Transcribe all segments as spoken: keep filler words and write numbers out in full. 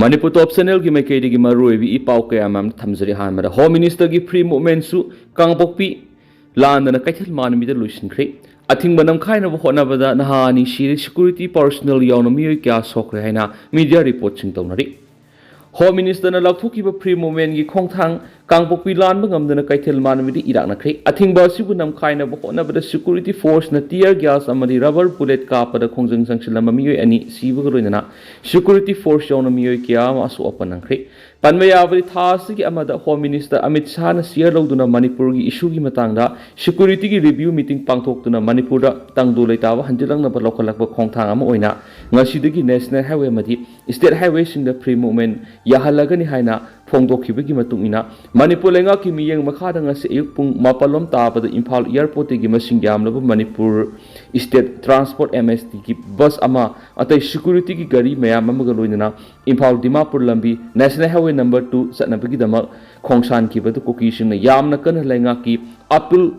ꯃꯅꯤꯄꯨꯔ ꯇꯣꯞ ꯆꯦꯅꯦꯜꯒꯤ ꯃꯥꯏꯀꯩꯗꯒꯤ ꯃꯔꯨꯑꯣꯏꯕ ꯏ ꯄꯥꯎ ꯀꯌꯥ ꯃꯌꯥꯝ ꯊꯝꯖꯔꯤ꯫ ꯑꯍꯥꯟꯕꯗ, ꯍꯣꯝ ꯃꯤꯅꯤꯁꯇꯔꯒꯤ ꯐ꯭ꯔꯤ ꯃꯨꯚꯃꯦꯟꯁꯨ ꯀꯥꯡꯄꯣꯛꯄꯤ ꯂꯥꯟꯗꯅ ꯀꯩꯊꯦꯜ ꯃꯥꯟꯕꯤꯗ ꯂꯣꯏꯁꯤꯟꯈ꯭ꯔꯦ꯫ ꯑꯊꯤꯡꯕ ꯅꯝꯈꯥꯏꯅꯕ ꯍꯣꯠꯅꯕꯗ ꯅꯍꯥ ꯑꯅꯤ ꯁꯤꯔꯦ, ꯁꯦꯀ꯭ꯌꯨꯔꯤꯇꯤ ꯄꯥꯔꯁꯣꯅꯦꯜ ꯌꯥꯎꯅ ꯃꯤꯑꯣꯏ ꯀꯌꯥ ꯁꯣꯛꯈ꯭ꯔꯦ ꯍꯥꯏꯅ ꯃꯤꯗꯤꯌꯥ ꯔꯤꯄꯣꯔꯠꯁꯤꯡ ꯇꯧꯅꯔꯤ꯫ ꯍꯣꯝ ꯃꯤꯅꯤꯁꯇꯔꯅ ꯂꯥꯎꯊꯣꯛꯈꯤꯕ ꯐ꯭ꯔꯤ ꯃꯨꯚꯃꯦꯟꯒꯤ ꯈꯣꯡꯊꯥꯡ, ꯀꯥꯡꯄꯣꯛꯄꯤ ꯂꯥꯟꯕ ꯉꯝꯗꯅ ꯀꯩꯊꯦꯜ ꯃꯥꯟꯕꯤꯗ ꯏꯔꯥꯛꯅꯈ꯭ꯔꯦ꯫ ꯑꯊꯤꯡꯕ ꯑꯁꯤꯕꯨ ꯅꯝꯈꯥꯏꯅꯕ ꯍꯣꯠꯅꯕꯗ ꯁꯦꯀ꯭ꯌꯨꯔꯤꯇꯤ ꯐꯣꯔꯁꯅ ꯇꯤꯌꯔ ꯒ꯭ꯌꯥꯁ ꯑꯃꯗꯤ ꯔꯕꯔ ꯕꯨꯂꯦꯠ ꯀꯥꯞꯄꯗ ꯈꯣꯡꯖꯪ ꯆꯪꯁꯤꯜꯂꯝꯕ ꯃꯤꯑꯣꯏ ꯑꯅꯤ ꯁꯤꯕꯒ ꯂꯣꯏꯅꯅ ꯁꯦꯀ꯭ꯌꯨꯔꯤꯇꯤ ꯐꯣꯔꯁ ꯌꯥꯎꯅ ꯃꯤꯑꯣꯏ ꯀꯌꯥ ꯑꯃ ꯑꯁꯣꯛ ꯑꯄꯟ ꯅꯪꯈ꯭ꯔꯦ꯫ ꯄꯟꯕ ꯌꯥꯕꯗꯤ, ꯊꯥ ꯑꯁꯤꯒꯤ ꯑꯃꯗ ꯍꯣꯝ ꯃꯤꯅꯤꯁꯇꯔ ꯑꯃꯤꯠ ꯁꯥꯍꯅ ꯁꯤꯌꯔ ꯂꯧꯗꯨꯅ ꯃꯅꯤꯄꯨꯔꯒꯤ ꯏꯁꯨꯒꯤ ꯃꯇꯥꯡꯗ ꯁꯦꯀ꯭ꯌꯨꯔꯤꯇꯤꯒꯤ ꯔꯤꯚꯤꯌꯨ ꯃꯤꯇꯤꯡ ꯄꯥꯡꯊꯣꯛꯇꯨꯅ ꯃꯅꯤꯄꯨꯔꯗ ꯇꯪꯗꯨ ꯂꯩꯇꯥꯕ ꯍꯟꯖꯤꯜꯂꯛꯅꯕ ꯂꯧꯈꯠꯂꯛꯄ ꯈꯣꯡꯊꯥꯡ ꯑꯃ ꯑꯣꯏꯅ ꯉꯁꯤꯗꯒꯤ ꯅꯦꯁꯅꯦꯜ ꯍꯥꯏꯋꯦ ꯑꯃꯗꯤ ꯁ꯭ꯇꯦꯠ ꯍꯥꯏꯋꯦꯁꯤꯡꯗ ꯐ꯭ꯔꯤ ꯃꯨꯚꯃꯦꯟ ꯌꯥꯍꯜꯂꯒꯅꯤ ꯍꯥꯏꯅ ꯐꯣꯡꯗꯣꯛꯈꯤꯕꯒꯤ ꯃꯇꯨꯡ ꯏꯟꯅ, ꯃꯅꯤꯄꯨꯔ ꯂꯩꯉꯥꯛꯀꯤ ꯃꯤꯠꯌꯦꯡ ꯃꯈꯥꯗ ꯉꯁꯤ ꯑꯌꯨꯛ ꯄꯨꯡ ꯃꯥꯄꯜ ꯂꯣꯝ ꯇꯥꯕꯗ ꯏꯝꯐꯥꯜ ꯑꯦꯌꯔꯄꯣꯔꯠꯇꯒꯤ ꯃꯁꯤꯡ ꯌꯥꯝꯂꯕ ꯃꯅꯤꯄꯨꯔ ꯁ꯭ꯇꯦꯠ ꯇ꯭ꯔꯥꯟꯁꯄꯣꯔꯠ, ꯑꯦꯝ ꯑꯦꯁ ꯇꯤꯒꯤ ꯕꯁ ꯑꯃ, ꯑꯇꯩ ꯁꯦꯀ꯭ꯌꯨꯔꯤꯇꯤꯒꯤ ꯒꯥꯔꯤ ꯃꯌꯥꯝ ꯑꯃꯒ ꯂꯣꯏꯅꯅ ꯏꯝꯐꯥꯜ ꯗꯤꯃꯥꯄꯨꯔ ꯂꯝꯕꯤ ꯅꯦꯁꯅꯦꯜ ꯍꯥꯏꯋꯦ ꯅꯝꯕꯔ ꯇꯨ ꯆꯠꯅꯕꯒꯤꯗꯃꯛ ꯈꯣꯡꯁꯥꯟꯈꯤꯕꯗꯨ ꯀꯨꯀꯤꯁꯤꯡꯅ ꯌꯥꯝꯅ ꯀꯟꯅ ꯂꯩꯉꯥꯛꯀꯤ ꯑꯄꯤꯜ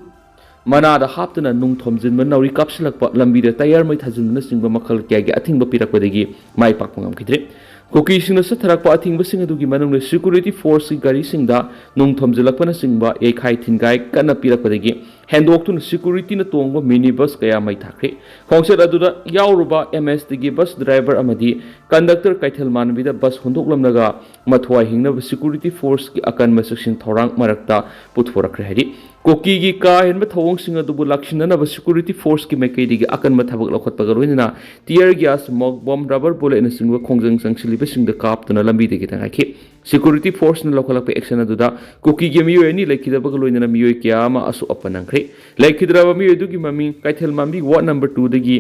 ꯃꯅꯥꯗ ꯍꯥꯞꯇꯨꯅ ꯅꯨꯡ ꯊꯣꯝꯖꯤꯟꯕ ꯅꯥꯎꯔꯤ ꯀꯥꯞꯁꯤꯜꯂꯛꯄ, ꯂꯝꯕꯤꯗ ꯇꯌꯥꯔ ꯃꯩ ꯊꯥꯖꯤꯟꯕꯅꯆꯤꯡꯕ ꯃꯈꯜ ꯀꯌꯥꯒꯤ ꯑꯊꯤꯡꯕ ꯄꯤꯔꯛꯄꯗꯒꯤ ꯃꯥꯏ ꯄꯥꯛꯄ ꯉꯝꯈꯤꯗ꯭ꯔꯦ꯫ ꯀꯨꯀꯤꯁꯤꯡꯅ ꯆꯠꯊꯔꯛꯄ ꯑꯊꯤꯡꯕꯁꯤꯡ ꯑꯗꯨꯒꯤ ꯃꯅꯨꯡꯗ ꯁꯦꯀ꯭ꯌꯨꯔꯤꯇꯤ ꯐꯣꯔꯁꯀꯤ ꯒꯥꯔꯤꯁꯤꯡꯗ ꯅꯨꯡ ꯊꯣꯝꯖꯤꯜꯂꯛꯄꯅꯆꯤꯡꯕ ꯌꯩꯈꯥꯏ ꯊꯤꯟꯒꯥꯏ ꯀꯟꯅ ꯄꯤꯔꯛꯄꯗꯒꯤ ꯍꯦꯟꯗꯣꯛꯇꯨꯅ ꯁꯦꯀ꯭ꯌꯨꯔꯤꯇꯤꯅ ꯇꯣꯡꯕ ꯃꯤꯅꯤ ꯕꯁ ꯀꯌꯥ ꯃꯩ ꯊꯥꯈ꯭ꯔꯦ꯫ ꯈꯣꯡꯆꯠ ꯑꯗꯨꯗ ꯌꯥꯎꯔꯨꯕ ꯑꯦꯝ ꯑꯦꯁ ꯇꯤꯒꯤ ꯕꯁ ꯗ꯭ꯔꯥꯏꯚꯔ ꯑꯃꯗꯤ ꯀꯟꯗꯛꯇꯔ ꯀꯩꯊꯦꯜ ꯃꯥꯟꯕꯤꯗ ꯕꯁ ꯍꯨꯟꯗꯣꯛꯂꯝꯂꯒ ꯃꯊ꯭ꯋꯥꯏ ꯍꯤꯡꯅꯕ ꯁꯦꯀ꯭ꯌꯨꯔꯤꯇꯤ ꯐꯣꯔꯁꯀꯤ ꯑꯀꯟꯕ ꯆꯦꯛꯁꯤꯟ ꯊꯧꯔꯥꯡ ꯃꯔꯛꯇ ꯄꯨꯊꯣꯔꯛꯈ꯭ꯔꯦ ꯍꯥꯏꯔꯤ꯫ ꯀꯨꯀꯤꯒꯤ ꯀꯥ ꯍꯦꯟꯕ ꯊꯧꯑꯣꯡꯁꯤꯡ ꯑꯗꯨꯕꯨ ꯂꯥꯛꯁꯤꯟꯅꯅꯕ ꯁꯦꯀ꯭ꯌꯨꯔꯤꯇꯤ ꯐꯣꯔꯁꯀꯤ ꯃꯥꯏꯀꯩꯗꯒꯤ ꯑꯀꯟꯕ ꯊꯕꯛ ꯂꯧꯈꯠꯄꯒ ꯂꯣꯏꯅꯅ ꯇꯤꯌꯔ ꯒ꯭ꯌꯥꯁ, ꯃꯣꯛ ꯕꯣꯝ, ꯔꯕꯔ ꯕꯨꯂꯦꯠꯅꯆꯤꯡꯕ ꯈꯣꯡꯖꯪ ꯆꯪꯁꯤꯜꯂꯤꯕꯁꯤꯡꯗ ꯀꯥꯞꯇꯨꯅ ꯂꯝꯕꯤꯗꯒꯤ ꯇꯪꯈꯥꯏꯈꯤ꯫ ꯁꯦꯀ꯭ꯌꯨꯔꯤꯇꯤ ꯐꯣꯔꯁꯅ ꯂꯧꯈꯠꯂꯛꯄ ꯑꯦꯛꯁꯟ ꯑꯗꯨꯗ ꯀꯨꯀꯤꯒꯤ ꯃꯤꯑꯣꯏ ꯑꯅꯤ ꯂꯩꯈꯤꯗꯕꯒ ꯂꯣꯏꯅꯅ ꯃꯤꯑꯣꯏ ꯀꯌꯥ ꯑꯃ ꯑꯁꯣꯛ ꯑꯄꯟ ꯅꯪꯈ꯭ꯔꯦ꯫ ꯂꯩꯈꯤꯗ꯭ꯔꯕ ꯃꯤꯑꯣꯏ ꯑꯗꯨꯒꯤ ꯃꯃꯤꯡ ꯀꯩꯊꯦꯜ ꯃꯥꯟꯕꯤ ꯋꯥꯔꯗ ꯅꯝꯕꯔ ꯇꯨꯗꯒꯤ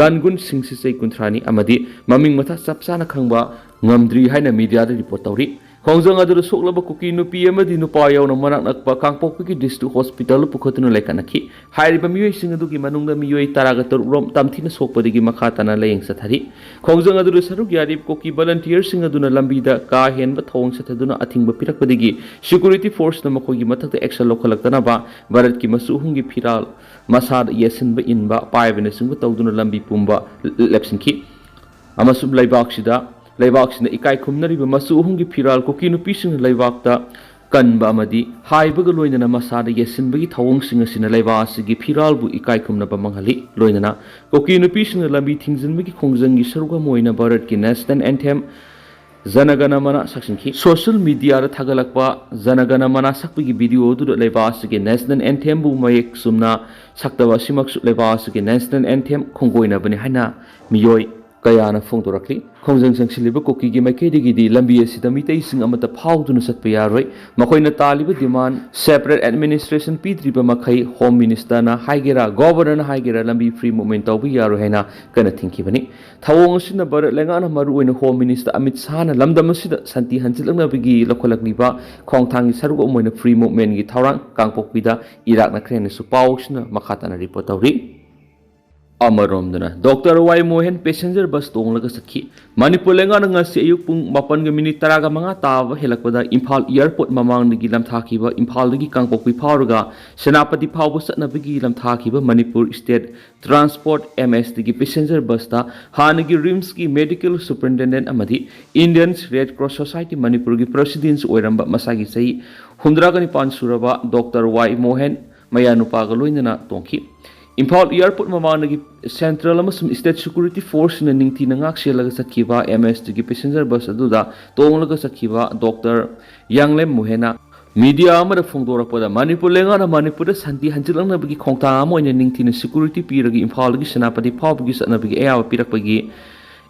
ꯂꯥꯟꯒꯨꯟ ꯁꯤꯡꯁꯤꯆꯩ ꯀꯨꯟꯊ꯭ꯔꯥꯅꯤ ꯑꯃꯗꯤ ꯃꯃꯤꯡ ꯃꯊꯥ ꯆꯞ ꯆꯥꯅ ꯈꯪꯕ ꯉꯝꯗ꯭ꯔꯤ ꯍꯥꯏꯅ ꯃꯤꯗꯤꯌꯥꯗ ꯔꯤꯄꯣꯔꯠ ꯇꯧꯔꯤ꯫ ꯈꯣꯡꯖꯪ ꯑꯗꯨꯗ ꯁꯣꯛꯂꯕ ꯀꯨꯀꯤ ꯅꯨꯄꯤ ꯑꯃꯗꯤ ꯅꯨꯄꯥ ꯌꯥꯎꯅ ꯃꯅꯥꯛ ꯅꯛꯄ ꯀꯥꯡꯄꯣꯛꯄꯤꯒꯤ ꯗꯤꯁꯇ꯭ꯔꯤꯛ ꯍꯣꯁꯄꯤꯇꯥꯜꯗ ꯄꯨꯈꯠꯇꯨꯅ ꯂꯩꯈꯠꯅꯈꯤ꯫ ꯍꯥꯏꯔꯤꯕ ꯃꯤꯑꯣꯏꯁꯤꯡ ꯑꯗꯨꯒꯤ ꯃꯅꯨꯡꯗ ꯃꯤꯑꯣꯏ ꯇꯔꯥꯒ ꯇꯔꯨꯛ ꯔꯣꯝ ꯇꯝꯊꯤꯅ ꯁꯣꯛꯄꯗꯒꯤ ꯃꯈꯥ ꯇꯥꯅ ꯂꯥꯌꯦꯡ ꯆꯠꯊꯔꯤ꯫ ꯈꯣꯡꯖꯪ ꯑꯗꯨꯗ ꯁꯔꯨꯛ ꯌꯥꯔꯤꯕ ꯀꯨꯀꯤ ꯚꯣꯂꯟꯇꯤꯌꯔꯁꯤꯡ ꯑꯗꯨꯅ ꯂꯝꯕꯤꯗ ꯀꯥ ꯍꯦꯟꯕ ꯊꯧꯑꯣꯡ ꯆꯠꯊꯗꯨꯅ ꯑꯊꯤꯡꯕ ꯄꯤꯔꯛꯄꯗꯒꯤ ꯁꯦꯀ꯭ꯌꯨꯔꯤꯇꯤ ꯐꯣꯔꯁꯅ ꯃꯈꯣꯏꯒꯤ ꯃꯊꯛꯇ ꯑꯦꯛꯁꯟ ꯂꯧꯈꯠꯂꯛꯇꯅꯕ ꯚꯥꯔꯠꯀꯤ ꯃꯆꯨ ꯑꯍꯨꯝꯒꯤ ꯐꯤꯔꯥꯜ ꯃꯁꯥꯗ ꯌꯦꯠꯁꯤꯟꯕ ꯏꯟꯕ, ꯄꯥꯏꯕꯅꯆꯤꯡꯕ ꯇꯧꯗꯨꯅ ꯂꯝꯕꯤ ꯄꯨꯝꯕ ꯂꯦꯞꯁꯤꯟꯈꯤ꯫ ꯑꯃꯁꯨꯡ ꯂꯩꯕꯥꯛꯁꯤꯗ ꯂꯩꯕꯥꯛꯁꯤꯅ ꯏꯀꯥꯏ ꯈꯨꯝꯅꯔꯤꯕ ꯃꯆꯨ ꯑꯍꯨꯝꯒꯤ ꯐꯤꯔꯥꯜ ꯀꯨꯀꯤ ꯅꯨꯄꯤꯁꯤꯡꯅ ꯂꯩꯕꯥꯛꯇ ꯀꯟꯕ ꯑꯃꯗꯤ ꯍꯥꯏꯕꯒ ꯂꯣꯏꯅꯅ ꯃꯁꯥꯗ ꯌꯦꯠꯁꯤꯟꯕꯒꯤ ꯊꯧꯑꯣꯡꯁꯤꯡ ꯑꯁꯤꯅ ꯂꯩꯕꯥꯛ ꯑꯁꯤꯒꯤ ꯐꯤꯔꯥꯜꯕꯨ ꯏꯀꯥꯏ ꯈꯨꯝꯅꯕ ꯃꯥꯡꯍꯜꯂꯤ꯫ ꯂꯣꯏꯅꯅ ꯀꯨꯀꯤ ꯅꯨꯄꯤꯁꯤꯡꯅ ꯂꯝꯕꯤ ꯊꯤꯡꯖꯤꯟꯕꯒꯤ ꯈꯣꯡꯖꯪꯒꯤ ꯁꯔꯨꯛ ꯑꯃ ꯑꯣꯏꯅ ꯚꯥꯔꯠꯀꯤ ꯅꯦꯁꯅꯦꯜ ꯑꯦꯟꯊꯦꯝ ꯖꯅꯒꯅꯃꯅ ꯁꯛꯆꯤꯟꯈꯤ꯫ ꯁꯣꯁꯤꯌꯦꯜ ꯃꯤꯗꯤꯌꯥꯗ ꯊꯥꯒꯠꯂꯛꯄ ꯖꯅꯒꯅꯃꯅ ꯁꯛꯄꯒꯤ ꯚꯤꯗꯤꯑꯣ ꯑꯗꯨꯗ ꯂꯩꯕꯥꯛ ꯑꯁꯤꯒꯤ ꯅꯦꯁꯅꯦꯜ ꯑꯦꯟꯊꯦꯝꯕꯨ ꯃꯌꯦꯛ ꯆꯨꯝꯅ ꯁꯛꯇꯕ ꯑꯁꯤꯃꯛꯁꯨ ꯂꯩꯕꯥꯛ ꯑꯁꯤꯒꯤ ꯅꯦꯁꯅꯦꯜ ꯑꯦꯟꯊꯦꯝ ꯈꯣꯡꯒꯣꯏꯅꯕꯅꯤ ꯍꯥꯏꯅ ꯃꯤꯑꯣꯏ ꯀꯌꯥꯅ ꯐꯣꯡꯗꯣꯔꯛꯂꯤ꯫ ꯈꯣꯡꯖꯪ ꯆꯪꯁꯤꯜꯂꯤꯕ ꯀꯨꯀꯤꯒꯤ ꯃꯥꯏꯀꯩꯗꯒꯤꯗꯤ ꯂꯝꯕꯤ ꯑꯁꯤꯗ ꯃꯤꯇꯩꯁꯤꯡ ꯑꯃꯠꯇ ꯐꯥꯎꯗꯨꯅ ꯆꯠꯄ ꯌꯥꯔꯣꯏ꯫ ꯃꯈꯣꯏꯅ ꯇꯥꯜꯂꯤꯕ ꯗꯤꯃꯥꯟ ꯁꯦꯄꯔꯦꯠ ꯑꯦꯗꯃꯤꯅꯤꯁꯇ꯭ꯔꯦꯁꯟ ꯄꯤꯗ꯭ꯔꯤꯕ ꯃꯈꯩ ꯍꯣꯝ ꯃꯤꯅꯤꯁꯇꯔꯅ ꯍꯥꯏꯒꯦꯔꯥ, ꯒꯣꯚꯔꯅꯔꯅ ꯍꯥꯏꯒꯦꯔꯥ, ꯂꯝꯕꯤ ꯐ꯭ꯔꯤ ꯃꯨꯚꯃꯦꯟ ꯇꯧꯕ ꯌꯥꯔꯣꯏ ꯍꯥꯏꯅ ꯀꯟꯅ ꯊꯤꯡꯈꯤꯕꯅꯤ꯫ ꯊꯧꯑꯣꯡ ꯑꯁꯤꯅ ꯚꯥꯔꯠ ꯂꯩꯉꯥꯛꯅ ꯃꯔꯨꯑꯣꯏꯅ ꯍꯣꯝ ꯃꯤꯅꯤꯁꯇꯔ ꯑꯃꯤꯠ ꯁꯥꯍꯅ ꯂꯝꯗꯝ ꯑꯁꯤꯗ ꯁꯥꯟꯇꯤ ꯍꯟꯖꯤꯜꯂꯛꯅꯕꯒꯤ ꯂꯧꯈꯠꯂꯛꯂꯤꯕ ꯈꯣꯡꯊꯥꯡꯒꯤ ꯁꯔꯨꯛ ꯑꯃ ꯑꯣꯏꯅ ꯐ꯭ꯔꯤ ꯃꯨꯚꯃꯦꯟꯒꯤ ꯊꯧꯔꯥꯡ ꯀꯥꯡꯄꯣꯛꯄꯤꯗ ꯏꯔꯥꯛꯅꯈ꯭ꯔꯦ ꯍꯥꯏꯅꯁꯨ ꯄꯥꯎꯁꯤꯅ ꯃꯈꯥ ꯇꯥꯅ ꯔꯤꯄꯣꯔꯠ ꯇꯧꯔꯤ꯫ ꯑꯃꯔꯣꯝꯗꯅ ꯗꯣꯛꯇꯔ ꯋꯥꯏ ꯃꯣꯍꯦꯟ ꯄꯦꯁꯦꯟꯖꯔ ꯕꯁ ꯇꯣꯡꯂꯒ ꯆꯠꯈꯤ꯫ ꯃꯅꯤꯄꯨꯔ ꯂꯩꯉꯥꯛꯅ ꯉꯁꯤ ꯑꯌꯨꯛ ꯄꯨꯡ ꯃꯥꯄꯟꯒ ꯃꯤꯅꯤꯠ ꯇꯔꯥꯒ ꯃꯉꯥ ꯇꯥꯕ ꯍꯦꯜꯂꯛꯄꯗ ꯏꯝꯐꯥꯜ ꯑꯦꯌꯔꯄꯣꯔꯠ ꯃꯃꯥꯡꯗꯒꯤ ꯂꯝꯊꯥꯈꯤꯕ, ꯏꯝꯐꯥꯜꯗꯒꯤ ꯀꯥꯡꯄꯣꯛꯄꯤ ꯐꯥꯎꯔꯒ ꯁꯦꯅꯥꯄꯇꯤ ꯐꯥꯎꯕ ꯆꯠꯅꯕꯒꯤ ꯂꯝꯊꯥꯈꯤꯕ ꯃꯅꯤꯄꯨꯔ ꯁ꯭ꯇꯦꯠ ꯇ꯭ꯔꯥꯟꯁꯄꯣꯔꯠ, ꯑꯦꯝ ꯑꯦꯁ ꯇꯤꯒꯤ ꯄꯦꯁꯦꯟꯖꯔ ꯕꯁꯇ ꯍꯥꯟꯅꯒꯤ ꯔꯤꯝꯁꯀꯤ ꯃꯦꯗꯤꯀꯦꯜ ꯁꯨꯄꯔꯤꯟꯇꯦꯟꯗꯦꯟꯠ ꯑꯃꯗꯤ ꯏꯟꯗꯤꯌꯟ ꯔꯦꯗ ꯀ꯭ꯔꯣꯁ ꯁꯣꯁꯥꯏꯇꯤ ꯃꯅꯤꯄꯨꯔꯒꯤ ꯄ꯭ꯔꯁꯤꯗꯦꯟꯠꯁꯨ ꯑꯣꯏꯔꯝꯕ ꯃꯁꯥꯒꯤ ꯆꯍꯤ ꯍꯨꯝꯗ꯭ꯔꯥꯒ ꯅꯤꯄꯥꯟ ꯁꯨꯔꯕ ꯗꯣꯛꯇꯔ ꯋꯥꯏ ꯃꯣꯍꯦꯟ ꯃꯌꯥꯅꯨꯄꯥꯒ ꯂꯣꯏꯅꯅ ꯇꯣꯡꯈꯤ꯫ ꯏꯝꯐꯥꯜ ꯑꯦꯌꯔꯄꯣꯔꯠ ꯃꯃꯥꯡꯗꯒꯤ ꯁꯦꯟꯇ꯭ꯔꯦꯜ ꯑꯃꯁꯨꯡ ꯁ꯭ꯇꯦꯠ ꯁꯦꯀ꯭ꯌꯨꯔꯤꯇꯤ ꯐꯣꯔꯁꯁꯤꯡꯅ ꯅꯤꯡꯊꯤꯅ ꯉꯥꯛ ꯁꯦꯜꯂꯒ ꯆꯠꯈꯤꯕ ꯑꯦꯝ ꯑꯦꯁ ꯇꯤꯒꯤ ꯄꯦꯁꯦꯟꯖꯔ ꯕꯁ ꯑꯗꯨꯗ ꯇꯣꯡꯂꯒ ꯆꯠꯈꯤꯕ ꯗꯣꯛꯇꯔ ꯌꯥꯡꯂꯦꯝ ꯃꯣꯍꯦꯟꯅ ꯃꯤꯗꯤꯌꯥ ꯑꯃꯗ ꯐꯣꯡꯗꯣꯔꯛꯄꯗ, ꯃꯅꯤꯄꯨꯔ ꯂꯩꯉꯥꯛꯅ ꯃꯅꯤꯄꯨꯔꯗ ꯁꯥꯟꯇꯤ ꯍꯟꯖꯤꯜꯂꯛꯅꯕꯒꯤ ꯈꯣꯡꯊꯥꯡ ꯑꯃ ꯑꯣꯏꯅ ꯅꯤꯡꯊꯤꯅ ꯁꯦꯀ꯭ꯌꯨꯔꯤꯇꯤ ꯄꯤꯔꯒ ꯏꯝꯐꯥꯜꯗꯒꯤ ꯁꯦꯅꯥꯄꯇꯤ ꯐꯥꯎꯕꯒꯤ ꯆꯠꯅꯕꯒꯤ ꯑꯌꯥꯕ ꯄꯤꯔꯛꯄꯒꯤ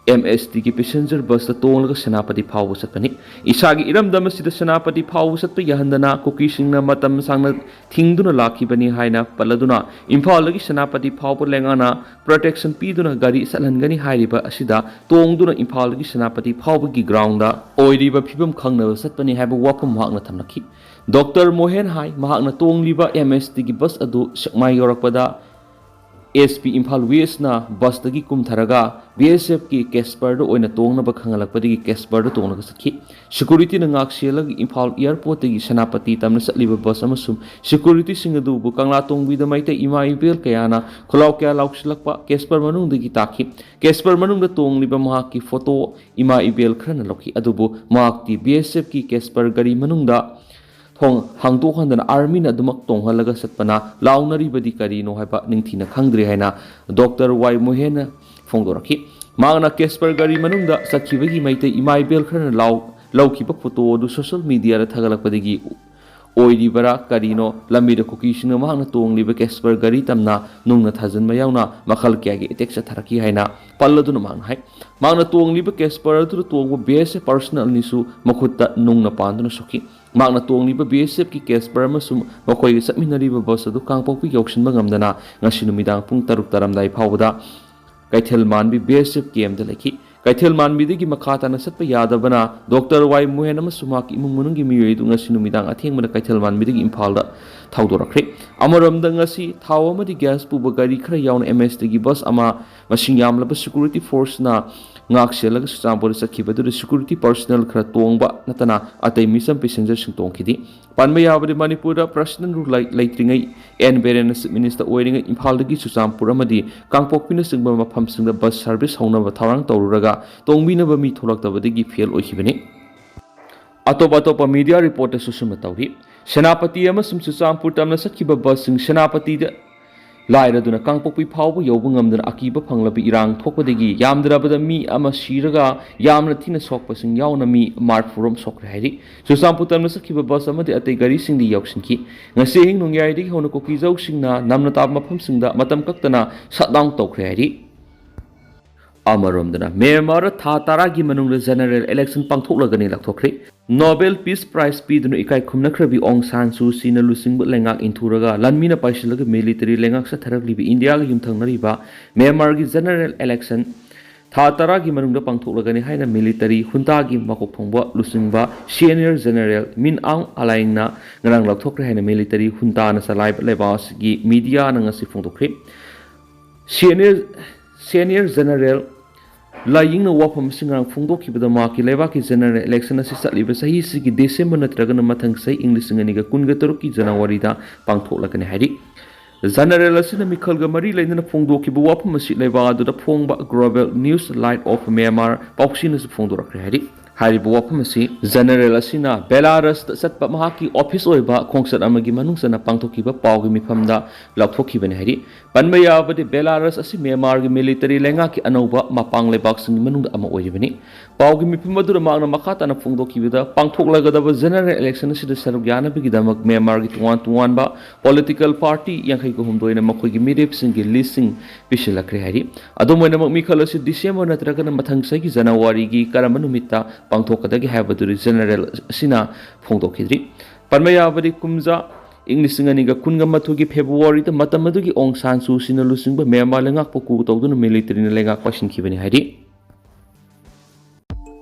ꯑꯦꯝ ꯑꯦꯁ ꯇꯤꯒꯤ ꯄꯦꯁꯦꯟꯖꯔ ꯕꯁꯇ ꯇꯣꯡꯂꯒ ꯁꯦꯅꯥꯄꯇꯤ ꯐꯥꯎꯕ ꯆꯠꯄꯅꯤ꯫ ꯏꯁꯥꯒꯤ ꯏꯔꯝꯗꯝ ꯑꯁꯤꯗ ꯁꯦꯅꯥꯄꯇꯤ ꯐꯥꯎꯕ ꯆꯠꯄ ꯌꯥꯍꯟꯗꯅ ꯀꯨꯀꯤꯁꯤꯡꯅ ꯃꯇꯝ ꯁꯥꯡꯅ ꯊꯤꯡꯗꯨꯅ ꯂꯥꯛꯈꯤꯕꯅꯤ ꯍꯥꯏꯅ ꯄꯜꯂꯗꯨꯅ, ꯏꯝꯐꯥꯜꯗꯒꯤ ꯁꯦꯅꯥꯄꯇꯤ ꯐꯥꯎꯕ ꯂꯩꯉꯥꯛꯅ ꯄ꯭ꯔꯣꯇꯦꯛꯁꯟ ꯄꯤꯗꯨꯅ ꯒꯥꯔꯤ ꯆꯠꯍꯟꯒꯅꯤ ꯍꯥꯏꯔꯤꯕ ꯑꯁꯤꯗ ꯇꯣꯡꯗꯨꯅ ꯏꯝꯐꯥꯜꯗꯒꯤ ꯁꯦꯅꯥꯄꯇꯤ ꯐꯥꯎꯕꯒꯤ ꯒ꯭ꯔꯥꯎꯟꯗ ꯑꯣꯏꯔꯤꯕ ꯐꯤꯕꯝ ꯈꯪꯅꯕ ꯆꯠꯄꯅꯤ ꯍꯥꯏꯕ ꯋꯥꯐꯝ ꯃꯍꯥꯛꯅ ꯊꯝꯂꯛꯈꯤ꯫ ꯗꯣꯛꯇꯔ ꯃꯣꯍꯦꯟ ꯍꯥꯏ, ꯃꯍꯥꯛꯅ ꯇꯣꯡꯂꯤꯕ ꯑꯦꯝ ꯑꯦꯁ ꯇꯤꯒꯤ ꯕꯁ ꯑꯗꯨ ꯁꯦꯛꯃꯥꯏ ꯌꯧꯔꯛꯄꯗ ꯑꯦꯁ ꯄꯤ ꯏꯝꯐꯥꯜ ꯋꯦꯁꯅ ꯕꯁꯇꯒꯤ ꯀꯨꯝꯊꯔꯒ ꯕꯤ ꯑꯦꯁ ꯑꯦꯐꯀꯤ ꯀꯦꯁꯄꯔꯗ ꯑꯣꯏꯅ ꯇꯣꯡꯅꯕ ꯈꯪꯍꯜꯂꯛꯄꯗꯒꯤ ꯀꯦꯁꯄꯔꯗ ꯇꯣꯡꯂꯒ ꯆꯠꯈꯤ꯫ ꯁꯦꯀꯨꯔꯤꯇꯤꯅ ꯉꯥꯛ ꯁꯦꯜꯂꯒ ꯏꯝꯐꯥꯜ ꯑꯦꯌꯥꯔꯄꯣꯔꯠꯇꯒꯤ ꯁꯦꯅꯥꯄꯇꯤ ꯇꯝꯅ ꯆꯠꯂꯤꯕ ꯕꯁ ꯑꯃꯁꯨꯡ ꯁꯦꯀꯨꯔꯤꯇꯤꯁꯤꯡ ꯑꯗꯨꯕꯨ ꯀꯪꯂꯥ ꯇꯣꯡꯕꯤꯗ ꯃꯩꯇꯩ ꯏꯃꯥ ꯏꯕꯦꯜ ꯀꯌꯥꯅ ꯈꯨꯂꯥꯎ ꯀꯌꯥ ꯂꯥꯎꯁꯤꯜꯂꯛꯄ ꯀꯦꯁꯄꯔ ꯃꯅꯨꯡꯗꯒꯤ ꯇꯥꯈꯤ꯫ ꯀꯦꯁꯄꯔ ꯃꯅꯨꯡꯗ ꯇꯣꯡꯂꯤꯕ ꯃꯍꯥꯛꯀꯤ ꯐꯣꯇꯣ ꯏꯃꯥ ꯏꯕꯦꯜ ꯈꯔꯅ ꯂꯧꯈꯤ꯫ ꯑꯗꯨꯕꯨ ꯃꯍꯥꯛꯇꯤ ꯕꯤ ꯑꯦꯁ ꯑꯦꯐꯀꯤ ꯀꯦꯁꯄꯔ ꯒꯥꯔꯤ ꯃꯅꯨꯡꯗ ꯊꯣꯡ ꯍꯥꯡꯗꯣꯛꯍꯟꯗꯅ ꯑꯥꯔꯃꯤꯅ ꯑꯗꯨꯃꯛ ꯇꯣꯡꯍꯜꯂꯒ ꯆꯠꯄꯅ ꯂꯥꯎꯅꯔꯤꯕꯗꯤ ꯀꯔꯤꯅꯣ ꯍꯥꯏꯕ ꯅꯤꯡꯊꯤꯅ ꯈꯪꯗ꯭ꯔꯤ ꯍꯥꯏꯅ ꯗꯣꯛꯇꯔ ꯋꯥꯏ ꯃꯣꯍꯦꯟꯅ ꯐꯣꯡꯗꯣꯔꯛꯈꯤ꯫ ꯃꯍꯥꯛꯅ ꯀꯦꯁꯄꯔ ꯒꯥꯔꯤ ꯃꯅꯨꯡꯗ ꯆꯠꯈꯤꯕꯒꯤ ꯃꯩꯇꯩ ꯏꯃꯥ ꯏꯕꯦꯜ ꯈꯔꯅ ꯂꯥꯎ-, ꯂꯧꯈꯤꯕ ꯐꯣꯇꯣ ꯑꯗꯨ ꯁꯣꯁꯤꯌꯦꯜ ꯃꯤꯗꯤꯌꯥꯗ ꯊꯥꯒꯠꯂꯛꯄꯗꯒꯤ ꯑꯣꯏꯔꯤꯕꯔꯥ ꯀꯔꯤꯅꯣ, ꯂꯝꯕꯤꯗ ꯀꯨꯀꯤꯁꯤꯡꯅ ꯃꯍꯥꯛꯅ ꯇꯣꯡꯂꯤꯕ ꯀꯦꯁꯄꯔ ꯒꯥꯔꯤ ꯇꯝꯅ ꯅꯨꯡꯅ ꯊꯥꯖꯤꯟꯕ ꯌꯥꯎꯅ ꯃꯈꯜ ꯀꯌꯥꯒꯤ ꯑꯦꯇꯦꯛ ꯆꯠꯊꯔꯛꯈꯤ ꯍꯥꯏꯅ ꯄꯜꯂꯗꯨꯅ ꯃꯍꯥꯛꯅ ꯍꯥꯏ꯫ ꯃꯍꯥꯛꯅ ꯇꯣꯡꯂꯤꯕ ꯀꯦꯁꯄꯔ ꯑꯗꯨꯗ ꯇꯣꯡꯕ ꯕꯤ ꯑꯦꯁ ꯑꯦꯐ ꯄꯥꯔꯁꯣꯅꯦꯜ ꯑꯅꯤꯁꯨ ꯃꯈꯨꯠꯇ ꯅꯨꯡꯅ ꯄꯥꯟꯗꯨꯅ ꯁꯣꯛꯈꯤ꯫ ꯃꯍꯥꯛꯅ ꯇꯣꯡꯂꯤꯕ ꯕꯤ ꯑꯦꯁ ꯑꯦꯐꯀꯤ ꯀꯦꯁꯄꯔ ꯑꯃꯁꯨꯡ ꯃꯈꯣꯏꯒ ꯆꯠꯃꯤꯟꯅꯔꯤꯕ ꯕꯁ ꯑꯗꯨ ꯀꯥꯡꯄꯣꯛꯄꯤ ꯌꯧꯁꯤꯟꯕ ꯉꯝꯗꯅ ꯉꯁꯤ ꯅꯨꯃꯤꯗꯥꯡ ꯄꯨꯡ ꯇꯔꯨꯛ ꯇꯥꯔꯝꯗꯥꯏ ꯐꯥꯎꯕꯗ ꯀꯩꯊꯦꯜ ꯃꯥꯟꯕꯤ ꯕꯤ ꯑꯦꯁ ꯑꯦꯐ ꯀꯦꯝꯗ ꯂꯩꯈꯤ꯫ ꯀꯩꯊꯦꯜ ꯃꯥꯟꯕꯤꯗꯒꯤ ꯃꯈꯥ ꯇꯥꯅ ꯆꯠꯄ ꯌꯥꯗꯕꯅ ꯗꯣꯛꯇꯔ ꯋꯥꯏ ꯃꯣꯍꯦꯟ ꯑꯃꯁꯨꯡ ꯃꯍꯥꯛꯀꯤ ꯏꯃꯨꯡ ꯃꯅꯨꯡꯒꯤ ꯃꯤꯑꯣꯏ ꯑꯗꯨ ꯉꯁꯤ ꯅꯨꯃꯤꯗꯥꯡ ꯑꯊꯦꯡꯕꯗ ꯀꯩꯊꯦꯜ ꯃꯥꯟꯕꯤꯗꯒꯤ ꯏꯝꯐꯥꯜꯗ ꯊꯧꯗꯣꯔꯛꯈ꯭ꯔꯦ꯫ ꯑꯃꯔꯣꯝꯗ ꯉꯁꯤ ꯊꯥꯎ ꯑꯃꯗꯤ ꯒ꯭ꯌꯥꯁ ꯄꯨꯕ ꯒꯥꯔꯤ ꯈꯔ ꯌꯥꯎꯅ ꯑꯦꯝ ꯑꯦꯁ ꯇꯤꯒꯤ ꯕꯁ ꯑꯃ ꯃꯁꯤꯡ ꯌꯥꯝꯂꯕ ꯁꯦꯀꯨꯔꯤꯇꯤ ꯐꯣꯔꯁꯅ ꯉꯥꯛ ꯁꯦꯜꯂꯒ ꯆꯨꯔꯆꯥꯟꯄꯨꯔꯗ ꯆꯠꯈꯤꯕ ꯑꯗꯨꯗ ꯁꯦꯀꯨꯔꯤꯇꯤ ꯄꯔꯁꯣꯅꯦꯜ ꯈꯔ ꯇꯣꯡꯕ ꯅꯠꯇꯅ ꯑꯇꯩ ꯃꯤꯆꯝ ꯄꯦꯁꯦꯟꯖꯔꯁꯤꯡ ꯇꯣꯡꯈꯤꯗꯦ꯫ ꯄꯟꯕ ꯌꯥꯕꯗꯤ ꯃꯅꯤꯄꯨꯔꯗ ꯄ꯭ꯔꯁꯤꯗꯦꯟ ꯔꯨꯜ ꯂꯩ-, ꯂꯩꯇ꯭ꯔꯤꯉꯩ ꯑꯦꯟ ꯕꯤꯔꯦꯟꯅ ꯆꯤꯐ ꯃꯤꯅꯤꯁꯇꯔ ꯑꯣꯏꯔꯤꯉꯩ ꯏꯝꯐꯥꯜꯗꯒꯤ ꯆꯨꯔꯆꯥꯟꯄꯨꯔ ꯑꯃꯗꯤ ꯀꯥꯡꯄꯣꯛꯄꯤꯅꯆꯤꯡꯕ ꯃꯐꯝꯁꯤꯡꯗ ꯕꯁ ꯁꯥꯔꯚꯤꯁ ꯍꯧꯅꯕ ꯊꯧꯔꯥꯡ ꯇꯧꯔꯨꯔꯒ ꯇꯣꯡꯕꯤꯅꯕ ꯃꯤ ꯊꯣꯛꯂꯛꯇꯕꯗꯒꯤ ꯐꯦꯜ ꯑꯣꯏꯈꯤꯕꯅꯤ꯫ ꯑꯇꯣꯞ ꯑꯇꯣꯞꯄ ꯃꯤꯗꯤꯌꯥ ꯔꯤꯄꯣꯔꯠꯇꯁꯨ ꯁꯨꯝꯅ ꯇꯧꯔꯤ꯫ ꯁꯦꯅꯥꯄꯇꯤ ꯑꯃꯁꯨꯡ ꯆꯨꯔꯆꯥꯟꯄꯨꯔ ꯇꯝꯅ ꯆꯠꯈꯤꯕ ꯕꯁꯁꯤꯡ ꯁꯦꯅꯥꯄꯇꯤꯗ ꯂꯥꯏꯔꯗꯨꯅ ꯀꯥꯡꯄꯣꯛꯄꯤ ꯐꯥꯎꯕ ꯌꯧꯕ ꯉꯝꯗꯅ ꯑꯀꯤꯕ ꯐꯪꯂꯕ ꯏꯔꯥꯡ ꯊꯣꯛꯄꯗꯒꯤ ꯌꯥꯝꯗ꯭ꯔꯕꯗ ꯃꯤ ꯑꯃ ꯁꯤꯔꯒ ꯌꯥꯝꯅ ꯊꯤꯅ ꯁꯣꯛꯄꯁꯤꯡ ꯌꯥꯎꯅ ꯃꯤ ꯃꯔꯤꯐꯨꯔꯣꯝ ꯁꯣꯛꯈ꯭ꯔꯦ ꯍꯥꯏꯔꯤ꯫ ꯆꯨꯔꯆꯥꯟꯄꯨꯔ ꯇꯝꯅ ꯆꯠꯈꯤꯕ ꯕꯁ ꯑꯃꯗꯤ ꯑꯇꯩ ꯒꯥꯔꯤꯁꯤꯡꯗꯤ ꯌꯥꯎꯁꯤꯟꯈꯤ꯫ ꯉꯁꯤ ꯑꯍꯤꯡ ꯅꯣꯡꯌꯥꯏꯗꯒꯤ ꯍꯧꯅ ꯀꯨꯀꯤꯖꯧꯁꯤꯡꯅ ꯅꯝꯅ ꯇꯥꯕ ꯃꯐꯝꯁꯤꯡꯗ ꯃꯇꯝ ꯀꯛꯇꯅ ꯁꯠ ꯗꯥꯎꯟ ꯇꯧꯈ꯭ꯔꯦ ꯍꯥꯏꯔꯤ꯫ ꯑꯃꯔꯣꯝꯗꯅ ꯃ꯭ꯌꯥꯟꯃꯥꯔꯗ ꯊꯥ ꯇꯔꯥꯒꯤ ꯃꯅꯨꯡꯗ ꯖꯦꯅꯔꯦꯜ ꯏꯂꯦꯛꯁꯟ ꯄꯥꯡꯊꯣꯛꯂꯒꯅꯤ ꯂꯥꯎꯊꯣꯛꯈ꯭ꯔꯦ꯫ ꯅꯣꯕꯦꯜ ꯄꯤꯁ ꯄ꯭ꯔꯥꯏꯖ ꯄꯤꯗꯨꯅ ꯏꯀꯥꯏ ꯈꯨꯝꯅꯈ꯭ꯔꯕꯤ ꯑꯣꯡ ꯁꯥꯟ ꯁꯨ ꯆꯤꯅ ꯂꯨꯆꯤꯡꯕ ꯂꯩꯉꯥꯛ ꯏꯟꯊꯨꯔꯒ ꯂꯥꯟꯃꯤꯅ ꯄꯥꯏꯁꯤꯜꯂꯒ ꯃꯤꯂꯤꯇꯔꯤ ꯂꯩꯉꯥꯛ ꯆꯠꯊꯔꯛꯂꯤꯕ ꯏꯟꯗꯤꯌꯥꯒ ꯌꯨꯝꯊꯪꯅꯔꯤꯕ ꯃ꯭ꯌꯥꯟꯃꯥꯔꯒꯤ ꯖꯦꯅꯔꯦꯜ ꯏꯂꯦꯛꯁꯟ ꯊꯥ ꯇꯔꯥꯒꯤ ꯃꯅꯨꯡꯗ ꯄꯥꯡꯊꯣꯛꯂꯒꯅꯤ ꯍꯥꯏꯅ ꯃꯤꯂꯤꯇꯔꯤ ꯍꯨꯟꯇꯥꯒꯤ ꯃꯀꯣꯛ ꯊꯣꯡꯕ ꯂꯨꯆꯤꯡꯕ ꯁꯤꯅꯤꯌꯔ ꯖꯦꯅꯔꯦꯜ ꯃꯤꯟ ꯑꯥꯎꯡ ꯑꯂꯥꯏꯡꯅ ꯉꯔꯥꯡ ꯂꯥꯎꯊꯣꯛꯈ꯭ꯔꯦ ꯍꯥꯏꯅ ꯃꯤꯂꯤꯇꯔꯤ ꯍꯨꯟꯇꯥꯅ ꯆꯂꯥꯏꯕ ꯂꯩꯕꯥꯛ ꯑꯁꯤꯒꯤ ꯃꯤꯗꯤꯌꯥꯅ ꯉꯁꯤ ꯐꯣꯡꯗꯣꯛꯈ꯭ꯔꯦ꯫ Senior Senior General ꯂꯥꯏꯌꯤꯡꯅ ꯋꯥꯐꯝ ꯑꯁꯤ ꯉꯔꯥꯡ ꯐꯣꯡꯗꯣꯛꯈꯤꯕꯗ ꯃꯍꯥꯛꯀꯤ ꯂꯩꯕꯥꯛꯀꯤ general election ꯑꯁꯤ ꯆꯠꯂꯤꯕ ꯆꯍꯤꯁꯤꯒꯤ December ꯅꯠꯇ꯭ꯔꯒꯅ ꯃꯊꯪ ꯆꯍꯤ ꯏꯪ ꯂꯤꯁꯤꯡ ꯑꯅꯤꯒ ꯀꯨꯟꯒ ꯇꯔꯨꯛꯀꯤ January ꯗ ꯄꯥꯡꯊꯣꯛꯂꯒꯅꯤ ꯍꯥꯏꯔꯤ꯫ General ꯑꯁꯤꯅ ꯃꯤꯈꯜꯒ ꯃꯔꯤ ꯂꯩꯅꯅ ꯐꯣꯡꯗꯣꯛꯈꯤꯕ ꯋꯥꯐꯝ ꯑꯁꯤ ꯂꯩꯕꯥꯛ ꯑꯗꯨꯗ ꯐꯣꯡꯕ Global News Light of Myanmar ꯄꯥꯎꯆꯦꯅꯁꯨ ꯐꯣꯡꯗꯣꯔꯛꯈ꯭ꯔꯦ ꯍꯥꯏꯔꯤ꯫ ꯍꯥꯏꯔꯤꯕ ꯋꯥꯐꯝ ꯑꯁꯤ General ꯑꯁꯤꯅ Belarus ꯇ ꯆꯠꯄ ꯃꯍꯥꯛꯀꯤ office ꯑꯣꯏꯕ ꯈꯣꯡꯆꯠ ꯑꯃꯒꯤ ꯃꯅꯨꯡ ꯆꯟꯅ ꯄꯥꯡꯊꯣꯛꯈꯤꯕ ꯄꯥꯎꯒꯤ ꯃꯤꯐꯝꯗ ꯂꯥꯎꯊꯣꯛꯈꯤꯕꯅꯤ ꯍꯥꯏꯔꯤ꯫ ꯄꯟꯕ ꯌꯥꯕꯗꯤ, Belarus ꯑꯁꯤ Myanmar ꯒꯤ military ꯂꯩꯉꯥꯛꯀꯤ ꯑꯅꯧꯕ ꯃꯄꯥꯡ ꯂꯩꯕꯥꯛꯁꯤꯡꯒꯤ ꯃꯅꯨꯡꯗ ꯑꯃ ꯑꯣꯏꯔꯤꯕꯅꯤ꯫ ꯄꯥꯎꯒꯤ ꯃꯤꯐꯝ ꯑꯗꯨꯗ ꯃꯍꯥꯛꯅ ꯃꯈꯥ ꯇꯥꯅ ꯐꯣꯡꯗꯣꯛꯈꯤꯕꯗ, ꯄꯥꯡꯊꯣꯛꯂꯒꯗꯕ general election ꯑꯁꯤꯗ ꯁꯔꯨꯛ ꯌꯥꯅꯕꯒꯤꯗꯃꯛ Myanmar ꯒꯤ ꯇꯣꯉꯥꯟ ꯇꯣꯉꯥꯟꯕ political party ꯌꯥꯡꯈꯩꯒ ꯍꯨꯝꯗꯣꯏꯅ ꯃꯈꯣꯏꯒꯤ ꯃꯤꯔꯦꯞꯁꯤꯡꯒꯤ list ꯁꯤꯡ ꯄꯤꯁꯤꯜꯂꯛꯈ꯭ꯔꯦ ꯍꯥꯏꯔꯤ꯫ ꯑꯗꯨꯝ ꯑꯣꯏꯅꯃꯛ, ꯃꯤꯈꯜ ꯑꯁꯤ December ꯅꯠꯇ꯭ꯔꯒꯅ ꯃꯊꯪ ꯆꯍꯤꯒꯤ January ꯒꯤ ꯀꯔꯝꯕ ꯅꯨꯃꯤꯠꯇ ꯄꯥꯡꯊꯣꯛꯀꯗꯒꯦ ꯍꯥꯏꯕꯗꯨꯗꯤ General ꯑꯁꯤꯅ ꯐꯣꯡꯗꯣꯛꯈꯤꯗ꯭ꯔꯤ꯫ ꯄꯟꯕ ꯌꯥꯕꯗꯤ, ꯀꯨꯝꯖꯥ ꯏꯪ ꯂꯤꯁꯤꯡ ꯑꯅꯤꯒ ꯀꯨꯟꯒ ꯃꯥꯊꯣꯏꯒꯤ February ꯗ ꯃꯇꯝ ꯑꯗꯨꯒꯤ ꯑꯣꯡ ꯁꯥꯟ ꯁꯨ ꯆꯤꯅ ꯂꯨꯆꯤꯡꯕ Myanmar ꯂꯩꯉꯥꯛꯄꯨ coup ꯇꯧꯗꯨꯅ military ꯅ ꯂꯩꯉꯥꯛ ꯄꯥꯏꯁꯤꯟꯈꯤꯕꯅꯤ ꯍꯥꯏꯔꯤ꯫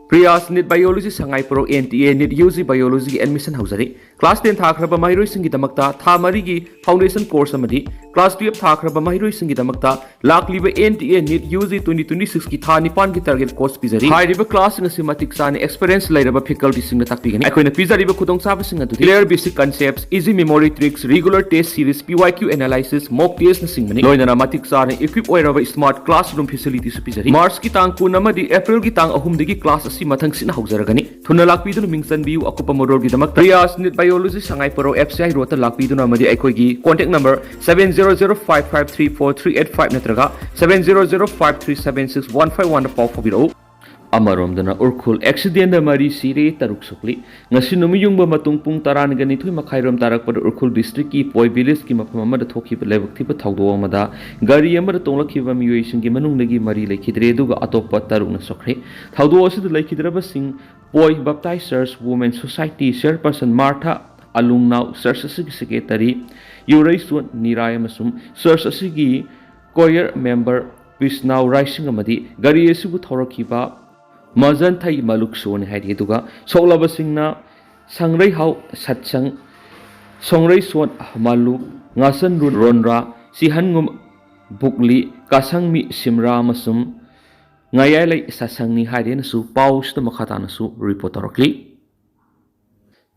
Priyas NEET Biology Sangai ꯄꯣꯔꯣꯛ N T A NEET U G Biology ꯒꯤ admission ꯍꯧꯖꯔꯤ꯫ Class ten ꯊꯥꯈ꯭ꯔꯕ ꯃꯍꯩꯔꯣꯏꯁꯤꯡꯒꯤꯗꯃꯛꯇ ꯊꯥ ꯃꯔꯤꯒꯤ foundation course ꯑꯃꯗꯤ class twelve ꯊꯥꯈ꯭ꯔꯕ ꯃꯍꯩꯔꯣꯏꯁꯤꯡꯒꯤꯗꯃꯛꯇ ꯂꯥꯛꯂꯤꯕ N T A NEET U G twenty twenty-six ꯀꯤ ꯊꯥ ꯅꯤꯄꯥꯟꯒꯤ target course ꯄꯤꯖꯔꯤ꯫ ꯍꯥꯏꯔꯤꯕ class ꯁꯤꯡ ꯑꯁꯤ ꯃꯇꯤꯛ ꯆꯥꯅ experience ꯂꯩꯔꯕ faculty ꯁꯤꯡꯅ ꯇꯥꯛꯄꯤꯒꯅꯤ꯫ ꯑꯩꯈꯣꯏꯅ ꯄꯤꯖꯔꯤꯕ ꯈꯨꯗꯣꯡꯆꯥꯕꯁꯤꯡ ꯑꯗꯨꯗꯤ clear basic concepts, easy memory tricks, regular test series, P Y Q analysis, mock test ꯅꯆꯤꯡꯕꯅꯤ꯫ ꯂꯣꯏꯅꯅ ꯃꯇꯤꯛ ꯆꯥꯅ equip ꯑꯣꯏꯔꯕ smart classroom facility ꯁꯨ ꯄꯤꯖꯔꯤ꯫ March ꯀꯤ ꯇꯥꯡ ꯀꯨꯟ ꯑꯃꯗꯤ April ꯒꯤ ꯇꯥꯡ ꯑꯍꯨꯝꯗꯒꯤ class ꯑꯁꯤ ꯃꯊꯪ ꯁꯤꯠꯅ ꯍꯧꯖꯔꯒꯅꯤ꯫ ꯊꯨꯅ ꯂꯥꯛꯄꯤꯗꯨꯅ ꯃꯤꯡ ꯆꯟꯕꯤꯌꯨ꯫ ꯑꯀꯨꯞꯄ ꯃꯔꯣꯜꯒꯤꯗꯃꯛꯇ Priyas NEET Biology Sangai ꯄꯣꯔꯣꯛ F C I road ꯇ ꯂꯥꯛꯄꯤꯗꯨꯅ ꯑꯃꯗꯤ ꯑꯩꯈꯣꯏꯒꯤ contact number seven zero zero five five three four three eight five ꯅꯠꯇ꯭ꯔꯒ seven zero zero five three seven six one five one ꯗ ꯄꯥꯎ ꯐꯥꯎꯕꯤꯔꯛꯎ꯫ ꯑꯃꯔꯣꯝꯗꯅ ꯎꯔꯈꯨꯜ accident ꯗ ꯃꯔꯤ ꯁꯤꯔꯦ, ꯇꯔꯨꯛ ꯁꯣꯛꯂꯤ꯫ ꯉꯁꯤ ꯅꯨꯃꯤꯠ ꯌꯨꯡꯕ ꯃꯇꯨꯡ ꯄꯨꯡ ꯇꯔꯥꯒ ꯅꯤꯊꯣꯏ ꯃꯈꯥꯏꯔꯣꯝ ꯇꯥꯔꯛꯄꯗ ꯎꯔꯈꯨꯜ district ꯀꯤ ꯄꯣꯏ village ꯀꯤ ꯃꯐꯝ ꯑꯃꯗ ꯊꯣꯛꯈꯤꯕ ꯂꯥꯏꯕꯛ ꯊꯤꯕ ꯊꯧꯗꯣꯛ ꯑꯃꯗ ꯒꯥꯔꯤ ꯑꯃꯗ ꯇꯣꯡꯂꯛꯈꯤꯕ ꯃꯤꯑꯣꯏꯁꯤꯡꯒꯤ ꯃꯅꯨꯡꯗꯒꯤ ꯃꯔꯤ ꯂꯩꯈꯤꯗ꯭ꯔꯦ, ꯑꯗꯨꯒ ꯑꯇꯣꯞꯄ ꯇꯔꯨꯛꯅ ꯁꯣꯛꯈ꯭ꯔꯦ꯫ ꯊꯧꯗꯣꯛ ꯑꯁꯤꯗ ꯂꯩꯈꯤꯗ꯭ꯔꯕꯁꯤꯡ ꯄꯣꯏ Baptist Church Women Society chairperson Martha ꯑꯂꯨꯡꯅꯥꯎ, church ꯑꯁꯤꯒꯤ secretary ꯌꯨꯔꯩꯁꯣꯟ ꯅꯤꯔꯥꯏ ꯑꯃꯁꯨꯡ church ꯑꯁꯤꯒꯤ choir member ꯄꯤꯁꯅꯥꯎ ꯔꯥꯏꯁꯤꯡ ꯑꯃꯗꯤ ꯒꯥꯔꯤ ꯑꯁꯤꯕꯨ ꯊꯧꯔꯛꯈꯤꯕ ꯃꯖꯟꯊꯩ ꯃꯂꯨꯛꯁꯣꯅꯤ ꯍꯥꯏꯔꯤ꯫ ꯑꯗꯨꯒ ꯁꯣꯛꯂꯕꯁꯤꯡꯅ ꯁꯪꯔꯩꯍꯥꯎ ꯁꯠꯁꯪ, ꯁꯣꯡꯔꯩꯁꯣꯟ ꯃꯂꯨꯛ, ꯉꯥꯁꯟꯔꯨꯟ ꯔꯣꯟꯔꯥ, ꯁꯤꯍꯟꯉꯨꯝ ꯕꯨꯛꯂꯤ, ꯀꯥꯁꯪꯃꯤ ꯁꯤꯝꯔꯥ ꯑꯃꯁꯨꯡ ꯉꯥꯌꯥꯏꯂꯩ ꯁꯥꯁꯪꯅꯤ ꯍꯥꯏꯔꯦꯅꯁꯨ ꯄꯥꯎꯁꯤꯗ ꯃꯈꯥ ꯇꯥꯅꯁꯨ ꯔꯤꯄꯣꯔꯠ ꯇꯧꯔꯛꯂꯤ꯫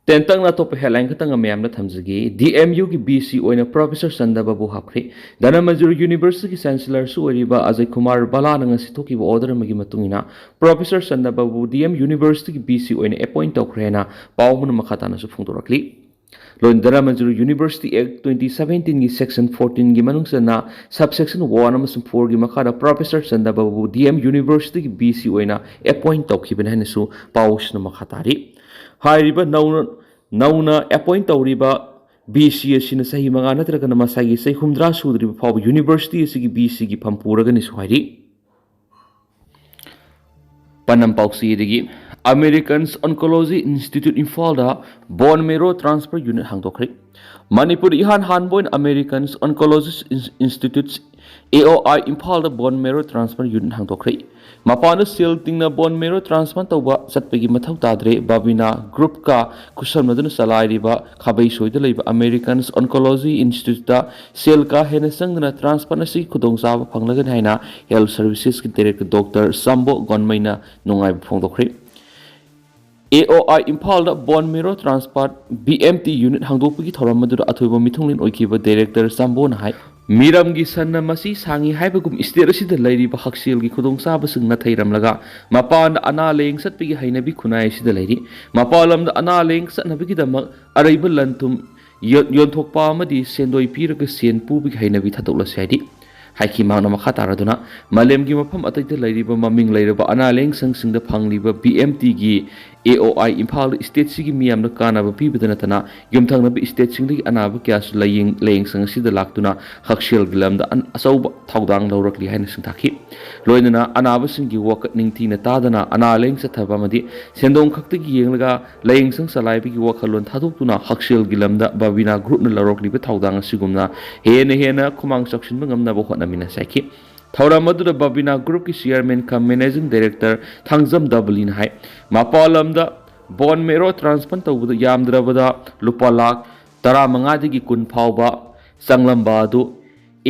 ꯇꯦꯟꯇꯛꯅ ꯑꯇꯣꯞꯄ ꯍꯦꯗꯂꯥꯏꯟ ꯈꯛꯇꯪ ꯃꯌꯥꯝꯗ ꯊꯝꯖꯒꯦ꯫ ꯗꯤ ꯑꯦꯝ ꯌꯨꯒꯤ ꯚꯤ ꯁꯤ ꯑꯣꯏꯅ ꯄ꯭ꯔꯣꯐꯦꯁꯔ ꯆꯟꯗꯕꯕꯨ ꯍꯥꯞꯈ꯭ꯔꯦ꯫ ꯙꯅꯃꯟꯖꯨꯔ ꯌꯨꯅꯤꯚꯔꯁꯤꯇꯤꯒꯤ ꯆꯥꯟꯁꯦꯂꯔꯁꯨ ꯑꯣꯏꯔꯤꯕ ꯑꯖꯌ ꯀꯨꯃꯥꯔ ꯕꯂꯥꯅ ꯉꯁꯤ ꯊꯣꯛꯈꯤꯕ ꯑꯣꯔꯗꯔ ꯑꯃꯒꯤ ꯃꯇꯨꯡ ꯏꯟꯅ ꯄ꯭ꯔꯣꯐꯦꯁꯔ ꯆꯟꯗꯕꯕꯨ ꯗꯤ ꯑꯦꯝ ꯌꯨꯅꯤꯚꯔꯁꯤꯇꯤꯒꯤ ꯚꯤ ꯁꯤ ꯑꯣꯏꯅ ꯑꯦꯄꯣꯏꯟ ꯇꯧꯈ꯭ꯔꯦ ꯍꯥꯏꯅ ꯄꯥꯎ ꯑꯃꯅ ꯃꯈꯥ ꯇꯥꯅꯁꯨ ꯐꯣꯡꯗꯣꯔꯛꯂꯤ꯫ ꯂꯣꯏꯅꯗꯅ ꯙꯅꯃꯟꯖꯨꯔ ꯌꯨꯅꯤꯚꯔꯁꯤꯇꯤ ꯑꯦꯛ ꯇ꯭ꯋꯦꯟꯇꯤ ꯁꯚꯦꯟꯇꯤꯟꯒꯤ ꯁꯦꯛꯁꯟ ꯐꯣꯔꯇꯤꯟꯒꯤ ꯃꯅꯨꯡ ꯆꯟꯅ ꯁꯕ ꯁꯦꯛꯁꯟ ꯋꯥꯟ ꯑꯃꯁꯨꯡ ꯐꯣꯔꯒꯤ ꯃꯈꯥꯗ ꯄ꯭ꯔꯣꯐꯦꯁꯔ ꯆꯟꯗꯕꯕꯨ ꯗꯤ ꯑꯦꯝ ꯌꯨꯅꯤꯚꯔꯁꯤꯇꯤꯒꯤ ꯚꯤ ꯁꯤ ꯑꯣꯏꯅ ꯑꯦꯄꯣꯏꯟ ꯇꯧꯈꯤꯕꯅꯤ ꯍꯥꯏꯅꯁꯨ ꯄꯥꯎꯁꯤꯅ ꯃꯈꯥ ꯇꯥꯔꯤ꯫ ꯍꯥꯏꯔꯤꯕ ꯅꯧꯅ ꯅꯧꯅ ꯑꯦꯄꯣꯏꯟ ꯇꯧꯔꯤꯕ ꯚꯤ ꯁꯤ ꯑꯁꯤꯅ ꯆꯍꯤ ꯃꯉꯥ ꯅꯠꯇ꯭ꯔꯒꯅ ꯃꯁꯥꯒꯤ ꯆꯍꯤ ꯍꯨꯝꯗ꯭ꯔꯥ ꯁꯨꯗ꯭ꯔꯤꯕ ꯐꯥꯎꯕ ꯌꯨꯅꯤꯚꯔꯁꯤꯇꯤ ꯑꯁꯤꯒꯤ ꯚꯤ ꯁꯤꯒꯤ ꯐꯝ ꯄꯨꯔꯒꯅꯤꯁꯨ ꯍꯥꯏꯔꯤ꯫ ꯄꯥꯟꯗꯝ ꯄꯥꯎꯆꯦꯗꯒꯤ꯫ ꯑꯃꯦꯔꯤꯀꯟꯁ ꯑꯣꯟꯀꯣꯂꯣꯖꯤ ꯏꯟꯁꯇꯤꯇ꯭ꯌꯨꯠ ꯏꯝꯐꯥꯜꯗ ꯕꯣꯟ ꯃꯦꯔꯣ ꯇ꯭ꯔꯥꯟꯁꯐꯔ ꯌꯨꯅꯤꯠ ꯍꯥꯡꯗꯣꯛꯈ꯭ꯔꯦ꯫ ꯃꯅꯤꯄꯨꯔꯗ ꯏꯍꯥꯟ ꯍꯥꯟꯕ ꯑꯣꯏꯅ ꯑꯃꯦꯔꯤꯀꯟꯁ ꯑꯣꯟꯀꯣꯂꯣꯖꯤ ꯏꯟꯁꯇꯤꯇ꯭ꯌꯨꯠ, ꯑꯦ ꯑꯣ ꯑꯥꯏ, ꯏꯝꯐꯥꯜꯗ ꯕꯣꯟ ꯃꯦꯔꯣ ꯇ꯭ꯔꯥꯟꯁꯐꯔ ꯌꯨꯅꯤꯠ ꯍꯥꯡꯗꯣꯛꯈ꯭ꯔꯦ꯫ ꯃꯄꯥꯟꯗ ꯁꯦꯜ ꯇꯤꯡꯅ ꯕꯣꯟ ꯃꯦꯔꯣ ꯇ꯭ꯔꯥꯟꯁꯐꯔ ꯇꯧꯕ ꯆꯠꯄꯒꯤ ꯃꯊꯧ ꯇꯥꯗ꯭ꯔꯦ꯫ ꯕꯥꯕꯤꯅꯥ ꯒ꯭ꯔꯨꯞꯀ ꯈꯨꯠꯁꯝꯅꯗꯨꯅ ꯆꯂꯥꯏꯔꯤꯕ ꯈꯥꯕꯩꯁꯣꯏꯗ ꯂꯩꯕ ꯑꯃꯦꯔꯤꯀꯟꯁ ꯑꯣꯟꯀꯣꯂꯣꯖꯤ ꯏꯟꯁꯇꯤꯇ꯭ꯌꯨꯠꯇ ꯁꯦꯜ ꯀꯥ ꯍꯦꯟꯅ ꯆꯪꯗꯅ ꯇ꯭ꯔꯥꯟꯁꯐꯔ ꯑꯁꯤꯒꯤ ꯈꯨꯗꯣꯡꯆꯥꯕ ꯐꯪꯂꯒꯅꯤ ꯍꯥꯏꯅ ꯍꯦꯜꯊ ꯁꯔꯚꯤꯁꯦꯁꯀꯤ ꯗꯥꯏꯔꯦꯛꯇꯔ ꯗꯣꯛꯇꯔ ꯁꯥꯝꯕꯣ ꯒꯣꯟꯃꯩꯅ ꯅꯨꯡꯉꯥꯏꯕ ꯐꯣꯡꯗꯣꯛꯈ꯭ꯔꯦ꯫ ꯑꯦ ꯑꯣ ꯑꯥꯏ ꯏꯝꯐꯥꯜꯗ ꯕꯣꯟ marrow ꯇ꯭ꯔꯥꯟꯁꯄ꯭ꯂꯥꯟꯠ, B M T, unit ꯍꯥꯡꯗꯣꯛꯄꯒꯤ ꯊꯧꯔꯝ ꯑꯗꯨꯗ ꯑꯊꯣꯏꯕ ꯃꯤꯊꯨꯡꯂꯦꯟ ꯑꯣꯏꯈꯤꯕ ꯗꯥꯏꯔꯦꯛꯇꯔ ꯁꯥꯝꯕꯣꯅ ꯍꯥꯏ, ꯃꯤꯔꯝꯒꯤ ꯁꯟꯅ ꯃꯁꯤ ꯁꯥꯡꯉꯤ ꯍꯥꯏꯕꯒꯨꯝ ꯁ꯭ꯇꯦꯠ ꯑꯁꯤꯗ ꯂꯩꯔꯤꯕ ꯍꯛꯁꯦꯜꯒꯤ ꯈꯨꯗꯣꯡꯆꯥꯕꯁꯤꯡ ꯅꯥꯊꯩꯔꯝꯂꯒ ꯃꯄꯥꯟꯗ ꯑꯅꯥ ꯂꯥꯌꯦꯡ ꯆꯠꯄꯒꯤ ꯍꯩꯅꯕꯤ ꯈꯨꯟꯅꯥꯏ ꯑꯁꯤꯗ ꯂꯩꯔꯤ꯫ ꯃꯄꯥꯟ ꯂꯝꯗ ꯑꯅꯥ ꯂꯥꯌꯦꯡ ꯆꯠꯅꯕꯒꯤꯗꯃꯛ ꯑꯔꯩꯕ ꯂꯟ ꯊꯨꯝ ꯌꯣ-, ꯌꯣꯟꯊꯣꯛꯄ ꯑꯃꯗꯤ ꯁꯦꯟꯗꯣꯏ ꯄꯤꯔꯒ ꯁꯦꯟ ꯄꯨꯕꯒꯤ ꯍꯩꯅꯕꯤ ꯊꯥꯗꯣꯛꯂꯁꯤ ꯍꯥꯏꯔꯤ꯫ ꯍꯥꯏꯈꯤ꯫ ꯃꯍꯥꯛꯅ ꯃꯈꯥ ꯇꯥꯔꯗꯨꯅ, ꯃꯥꯂꯦꯝꯒꯤ ꯃꯐꯝ ꯑꯇꯩꯗ ꯂꯩꯔꯤꯕ ꯃꯃꯤꯡ ꯂꯩꯔꯕ ꯑꯅꯥ ꯂꯥꯌꯦꯡ ꯁꯪꯁꯤꯡꯗ ꯐꯪꯂꯤꯕ ꯕꯤ ꯑꯦꯝ ꯇꯤꯒꯤ ꯑꯦ ꯑꯣ ꯑꯥꯏ ꯏꯝꯐꯥꯜꯗ ꯁ꯭ꯇꯦꯠꯁꯤꯒꯤ ꯃꯤꯌꯥꯝꯗ ꯀꯥꯟꯅꯕ ꯄꯤꯕꯗ ꯅꯠꯇꯅ ꯌꯨꯝꯊꯪꯅꯕ ꯁ꯭ꯇꯦꯠꯁꯤꯡꯗꯒꯤ ꯑꯅꯥꯕ ꯀꯌꯥꯁꯨ ꯂꯥꯌꯦꯡ-, ꯂꯥꯌꯦꯡꯁꯪ ꯑꯁꯤꯗ ꯂꯥꯛꯇꯨꯅ ꯍꯛꯁꯦꯜꯒꯤ ꯂꯝꯗ ꯑꯟ-, ꯑꯆꯧꯕ ꯊꯧꯗꯥꯡ ꯂꯧꯔꯛꯂꯤ ꯍꯥꯏꯅ ꯁꯤꯡꯊꯥꯈꯤ꯫ ꯂꯣꯏꯅꯅ ꯑꯅꯥꯕꯁꯤꯡꯒꯤ ꯋꯥꯀꯠ ꯅꯤꯡꯊꯤꯅ ꯇꯥꯗꯅ ꯑꯅꯥ ꯂꯥꯌꯦꯡ ꯆꯠꯊꯕ ꯑꯃꯗꯤ ꯁꯦꯟꯗꯣꯡ ꯈꯛꯇꯒꯤ ꯌꯦꯡꯂꯒ ꯂꯥꯌꯦꯡꯁꯪ ꯆꯂꯥꯏꯕꯒꯤ ꯋꯥꯈꯜꯂꯣꯟ ꯊꯥꯗꯣꯛꯇꯨꯅ ꯍꯛꯁꯦꯜꯒꯤ ꯂꯝꯗ ꯕꯥꯕꯤꯅꯥ ꯒ꯭ꯔꯨꯞꯅ ꯂꯧꯔꯛꯂꯤꯕ ꯊꯧꯗꯥꯡ ꯑꯁꯤꯒꯨꯝꯅ ꯍꯦꯟꯅ ꯍꯦꯟꯅ ꯈꯨꯃꯥꯡ ꯆꯥꯎꯁꯤꯟꯕ ꯉꯝꯅꯕ ꯍꯣꯠꯅꯃꯤꯟꯅꯁꯤ ꯍꯥꯏꯈꯤ꯫ ꯊꯧꯔꯝ ꯑꯗꯨꯗ ꯕꯥꯕꯤꯅꯥ ꯒ꯭ꯔꯨꯞꯀꯤ ꯆꯤꯌꯔꯃꯦꯟ ꯀꯝ ꯃꯦꯅꯦꯖꯤꯡ ꯗꯥꯏꯔꯦꯛꯇꯔ ꯊꯥꯡꯖꯝ ꯗꯕꯂꯤꯅ ꯍꯥꯏ, ꯃꯄꯥꯟ ꯂꯝꯗ ꯕꯣꯟ ꯃꯦꯔꯣ ꯇ꯭ꯔꯥꯟꯁꯄ꯭ꯂꯥꯟꯠ ꯇꯧꯕꯗ ꯌꯥꯝꯗ꯭ꯔꯕꯗ ꯂꯨꯄꯥ ꯂꯥꯈ ꯇꯔꯥꯃꯉꯥꯗꯒꯤ ꯀꯨꯟ ꯐꯥꯎꯕ ꯆꯪꯂꯝꯕ ꯑꯗꯨ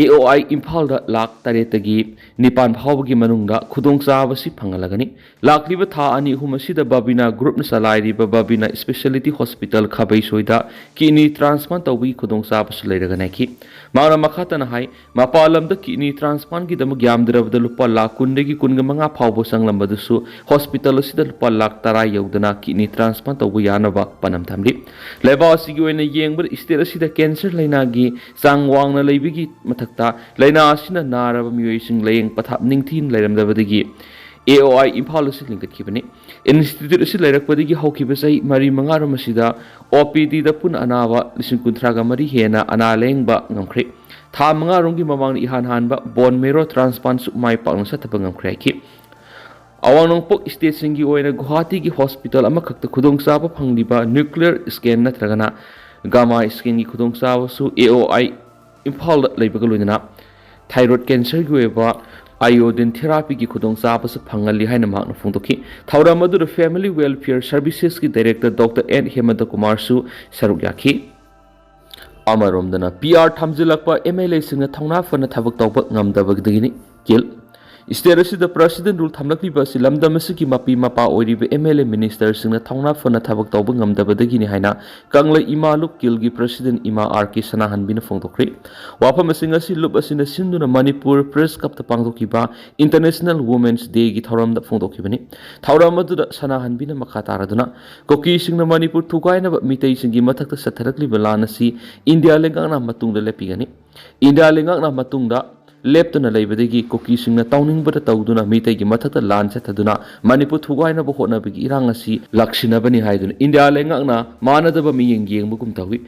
ꯑꯦ ꯑꯣ ꯑꯥꯏ ꯏꯝꯐꯥꯜꯗ ꯂꯥꯈ ꯇꯔꯦꯠꯇꯒꯤ ꯅꯤꯄꯥꯟ ꯐꯥꯎꯕꯒꯤ ꯃꯅꯨꯡꯗ ꯈꯨꯗꯣꯡꯆꯥꯕꯁꯤ ꯐꯪꯍꯜꯂꯒꯅꯤ꯫ ꯂꯥꯛꯂꯤꯕ ꯊꯥ ꯑꯅꯤ ꯑꯍꯨꯝ ꯑꯁꯤꯗ ꯕꯕꯤꯅꯥ ꯒ꯭ꯔꯨꯞꯅ ꯆꯂꯥꯏꯔꯤꯕ ꯕꯕꯤꯅꯥ ꯏꯁꯄꯦꯁꯤꯌꯦꯂꯤꯇꯤ ꯍꯣꯁꯄꯤꯇꯥꯜ ꯈꯥꯕꯩꯁꯣꯏꯗ ꯀꯤꯗꯅꯤ ꯇ꯭ꯔꯥꯟꯁꯄ꯭ꯂꯥꯟ ꯇꯧꯕꯒꯤ ꯈꯨꯗꯣꯡꯆꯥꯕꯁꯨ ꯂꯩꯔꯒꯅꯤ ꯍꯥꯏꯈꯤ꯫ ꯃꯍꯥꯛꯅ ꯃꯈꯥ ꯇꯥꯅ ꯍꯥꯏ, ꯃꯄꯥꯟ ꯂꯝꯗ ꯀꯤꯗꯅꯤ ꯇ꯭ꯔꯥꯟꯁꯄ꯭ꯂꯥꯟꯒꯤꯗꯃꯛ ꯌꯥꯝꯗ꯭ꯔꯕꯗ ꯂꯨꯄꯥ ꯂꯥꯈ ꯀꯨꯟꯗꯒꯤ ꯀꯨꯟꯒ ꯃꯉꯥ ꯐꯥꯎꯕ ꯆꯪꯂꯝꯕꯗꯨꯁꯨ ꯍꯣꯁꯄꯤꯇꯥꯜ ꯑꯁꯤꯗ ꯂꯨꯄꯥ ꯂꯥꯈ ꯇꯔꯥ ꯌꯧꯗꯅ ꯀꯤꯗꯅꯤ ꯇ꯭ꯔꯥꯟꯁꯄ꯭ꯂꯥꯟ ꯇꯧꯕ ꯌꯥꯅꯕ ꯄꯥꯟꯗꯝ ꯊꯝꯂꯤ꯫ ꯂꯩꯕꯥꯛ ꯑꯁꯤꯒꯤ ꯑꯣꯏꯅ ꯌꯦꯡꯕꯗ ꯁ꯭ꯇꯦꯠ ꯑꯁꯤꯗ ꯀꯦꯟꯁꯔ ꯂꯥꯏꯅꯥꯒꯤ ꯆꯥꯡ ꯋꯥꯡꯅ ꯂꯩꯕꯒꯤ ꯃꯊꯛꯇ ꯂꯥꯏꯅꯥ ꯑꯁꯤꯅ ꯅꯥꯔꯕ ꯃꯤꯑꯣꯏꯁꯤꯡ ꯂꯥꯌꯦꯡ ꯄꯊꯥꯞ ꯅꯤꯡꯊꯤꯅ ꯂꯩꯔꯝꯗꯕꯗꯒꯤ ꯑꯦ ꯑꯣ ꯑꯥꯏ ꯏꯝꯐꯥꯜ ꯑꯁꯤ ꯂꯤꯡꯈꯠꯈꯤꯕꯅꯤ꯫ ꯏꯟꯁꯇꯤꯇ꯭ꯌꯨꯠ ꯑꯁꯤ ꯂꯩꯔꯛꯄꯗꯒꯤ ꯍꯧꯈꯤꯕ ꯆꯍꯤ ꯃꯔꯤ ꯃꯉꯥꯔꯣꯝ ꯑꯁꯤꯗ ꯑꯣ ꯄꯤ ꯗꯤꯗ ꯄꯨꯟꯅ ꯑꯅꯥꯕ ꯂꯤꯁꯤꯡ ꯀꯨꯟꯊ꯭ꯔꯥꯒ ꯃꯔꯤ ꯍꯦꯟꯅ ꯑꯅꯥ ꯂꯥꯌꯦꯡꯕ ꯉꯝꯈ꯭ꯔꯦ꯫ ꯊꯥ ꯃꯉꯥꯔꯣꯝꯒꯤ ꯃꯃꯥꯡꯗ ꯏꯍꯥꯟ ꯍꯥꯟꯕ ꯕꯣꯟ ꯃꯦꯔꯣ ꯇ꯭ꯔꯥꯟꯁꯄ꯭ꯂꯥꯟꯁꯨ ꯃꯥꯏ ꯄꯥꯛꯅ ꯆꯠꯊꯕ ꯉꯝꯈ꯭ꯔꯦ ꯍꯥꯏꯈꯤ꯫ ꯑꯋꯥꯡ ꯅꯣꯡꯄꯣꯛ ꯁ꯭ꯇꯦꯠꯁꯤꯡꯒꯤ ꯑꯣꯏꯅ ꯒꯨꯋꯥꯍꯥꯇꯤꯒꯤ ꯍꯣꯁꯄꯤꯇꯥꯜ ꯑꯃꯈꯛꯇ ꯈꯨꯗꯣꯡꯆꯥꯕ ꯐꯪꯂꯤꯕ ꯅ꯭ꯌꯨꯀ꯭ꯂꯤꯌꯔ ꯁ꯭ꯀꯦꯟ ꯅꯠꯇ꯭ꯔꯒꯅ ꯒꯥꯃꯥ ꯁ꯭ꯀꯦꯟꯒꯤ ꯈꯨꯗꯣꯡꯆꯥꯕꯁꯨ ꯑꯦ ꯑꯣ ꯑꯥꯏ ꯏꯝꯐꯥꯜꯗ ꯂꯩꯕꯒ ꯂꯣꯏꯅꯅ ꯊꯥꯏꯔꯣꯏꯗ ꯀꯦꯟꯁꯔꯒꯤ ꯑꯣꯏꯕ ꯑꯥꯏꯑꯣꯗꯤꯟ ꯊꯦꯔꯥꯄꯤꯒꯤ ꯈꯨꯗꯣꯡꯆꯥꯕꯁꯨ ꯐꯪꯍꯜꯂꯤ ꯍꯥꯏꯅ ꯃꯍꯥꯛꯅ ꯐꯣꯡꯗꯣꯛꯈꯤ꯫ ꯊꯧꯔꯝ ꯑꯗꯨꯗ ꯐꯦꯃꯤꯂꯤ ꯋꯦꯜꯐꯤꯌꯔ ꯁꯔꯚꯤꯁꯦꯁꯀꯤ ꯗꯥꯏꯔꯦꯛꯇꯔ ꯗꯣꯛꯇꯔ ꯑꯦꯟ ꯍꯦꯃꯟꯇ ꯀꯨꯃꯥꯔꯁꯨ ꯁꯔꯨꯛ ꯌꯥꯈꯤ꯫ ꯑꯃꯔꯣꯝꯗꯅ ꯄꯤ ꯑꯥꯔ ꯊꯝꯖꯤꯜꯂꯛꯄ ꯑꯦꯝ ꯑꯦꯜ ꯑꯦꯁꯤꯡꯅ ꯊꯧꯅꯥ ꯐꯅ ꯊꯕꯛ ꯇꯧꯕ ꯉꯝꯗꯕꯗꯒꯤꯅꯤ꯫ ꯀꯤꯜ ꯁ꯭ꯇꯦꯠ ꯑꯁꯤꯗ ꯄ꯭ꯔꯁꯤꯗꯦꯟ ꯔꯨꯜ ꯊꯝꯂꯛꯂꯤꯕ ꯑꯁꯤ ꯂꯝꯗꯝ ꯑꯁꯤꯒꯤ ꯃꯄꯤ ꯃꯄꯥ ꯑꯣꯏꯔꯤꯕ ꯑꯦꯝ ꯑꯦꯜ ꯑꯦ ꯃꯤꯅꯤꯁꯇꯔꯁꯤꯡꯅ ꯊꯧꯅꯥ ꯐꯅ ꯊꯕꯛ ꯇꯧꯕ ꯉꯝꯗꯕꯗꯒꯤꯅꯤ ꯍꯥꯏꯅ ꯀꯪꯂꯩ ꯏꯃꯥ ꯂꯨꯞ ꯀꯤꯜꯒꯤ ꯄ꯭ꯔꯁꯤꯗꯦꯟ ꯏꯃꯥ ꯑꯥꯔ ꯀꯦ ꯁꯅꯥꯍꯟꯕꯤꯅ ꯐꯣꯡꯗꯣꯛꯈ꯭ꯔꯦ꯫ ꯋꯥꯐꯝ ꯑꯁꯤꯡ ꯑꯁꯤ ꯂꯨꯞ ꯑꯁꯤꯅ ꯁꯤꯟꯗꯨꯅ ꯃꯅꯤꯄꯨꯔ ꯄ꯭ꯔꯦꯁ ꯀ꯭ꯂꯕꯇ ꯄꯥꯡꯊꯣꯛꯈꯤꯕ ꯏꯟꯇꯔꯅꯦꯁꯅꯦꯜ ꯋꯨꯃꯦꯟꯁ ꯗꯦꯒꯤ ꯊꯧꯔꯝꯗ ꯐꯣꯡꯗꯣꯛꯈꯤꯕꯅꯤ꯫ ꯊꯧꯔꯝ ꯑꯗꯨꯗ ꯁꯅꯥꯍꯟꯕꯤꯅ ꯃꯈꯥ ꯇꯥꯔꯗꯨꯅ ꯀꯨꯀꯤꯁꯤꯡꯅ ꯃꯅꯤꯄꯨꯔ ꯊꯨꯒꯥꯏꯅꯕ ꯃꯤꯇꯩꯁꯤꯡꯒꯤ ꯃꯊꯛꯇ ꯆꯠꯊꯔꯛꯂꯤꯕ ꯂꯥꯟ ꯑꯁꯤ ꯏꯟꯗꯤꯌꯥ ꯂꯩꯉꯥꯛꯅ ꯃꯇꯨꯡꯗ ꯂꯦꯞꯄꯤꯒꯅꯤ꯫ ꯏꯟꯗꯤꯌꯥ ꯂꯩꯉꯥꯛꯅ ꯃꯇꯨꯡꯗ ꯂꯦꯞꯇꯨꯅ ꯂꯩꯕꯗꯒꯤ ꯀꯨꯀꯤꯁꯤꯡꯅ ꯇꯧꯅꯤꯡꯕꯗ ꯇꯧꯗꯨꯅ ꯃꯤꯇꯩꯒꯤ ꯃꯊꯛꯇ ꯂꯥꯟ ꯆꯠꯊꯗꯨꯅ ꯃꯅꯤꯄꯨꯔ ꯊꯨꯒꯥꯏꯅꯕ ꯍꯣꯠꯅꯕꯒꯤ ꯏꯔꯥꯡ ꯑꯁꯤ ꯂꯥꯛꯁꯤꯟꯅꯕꯅꯤ ꯍꯥꯏꯗꯨꯅ ꯏꯟꯗꯤꯌꯥ ꯂꯩꯉꯥꯛꯅ ꯃꯥꯟꯅꯗꯕ ꯃꯤꯠꯌꯦꯡ ꯌꯦꯡꯕꯒꯨꯝ ꯇꯧꯏ꯫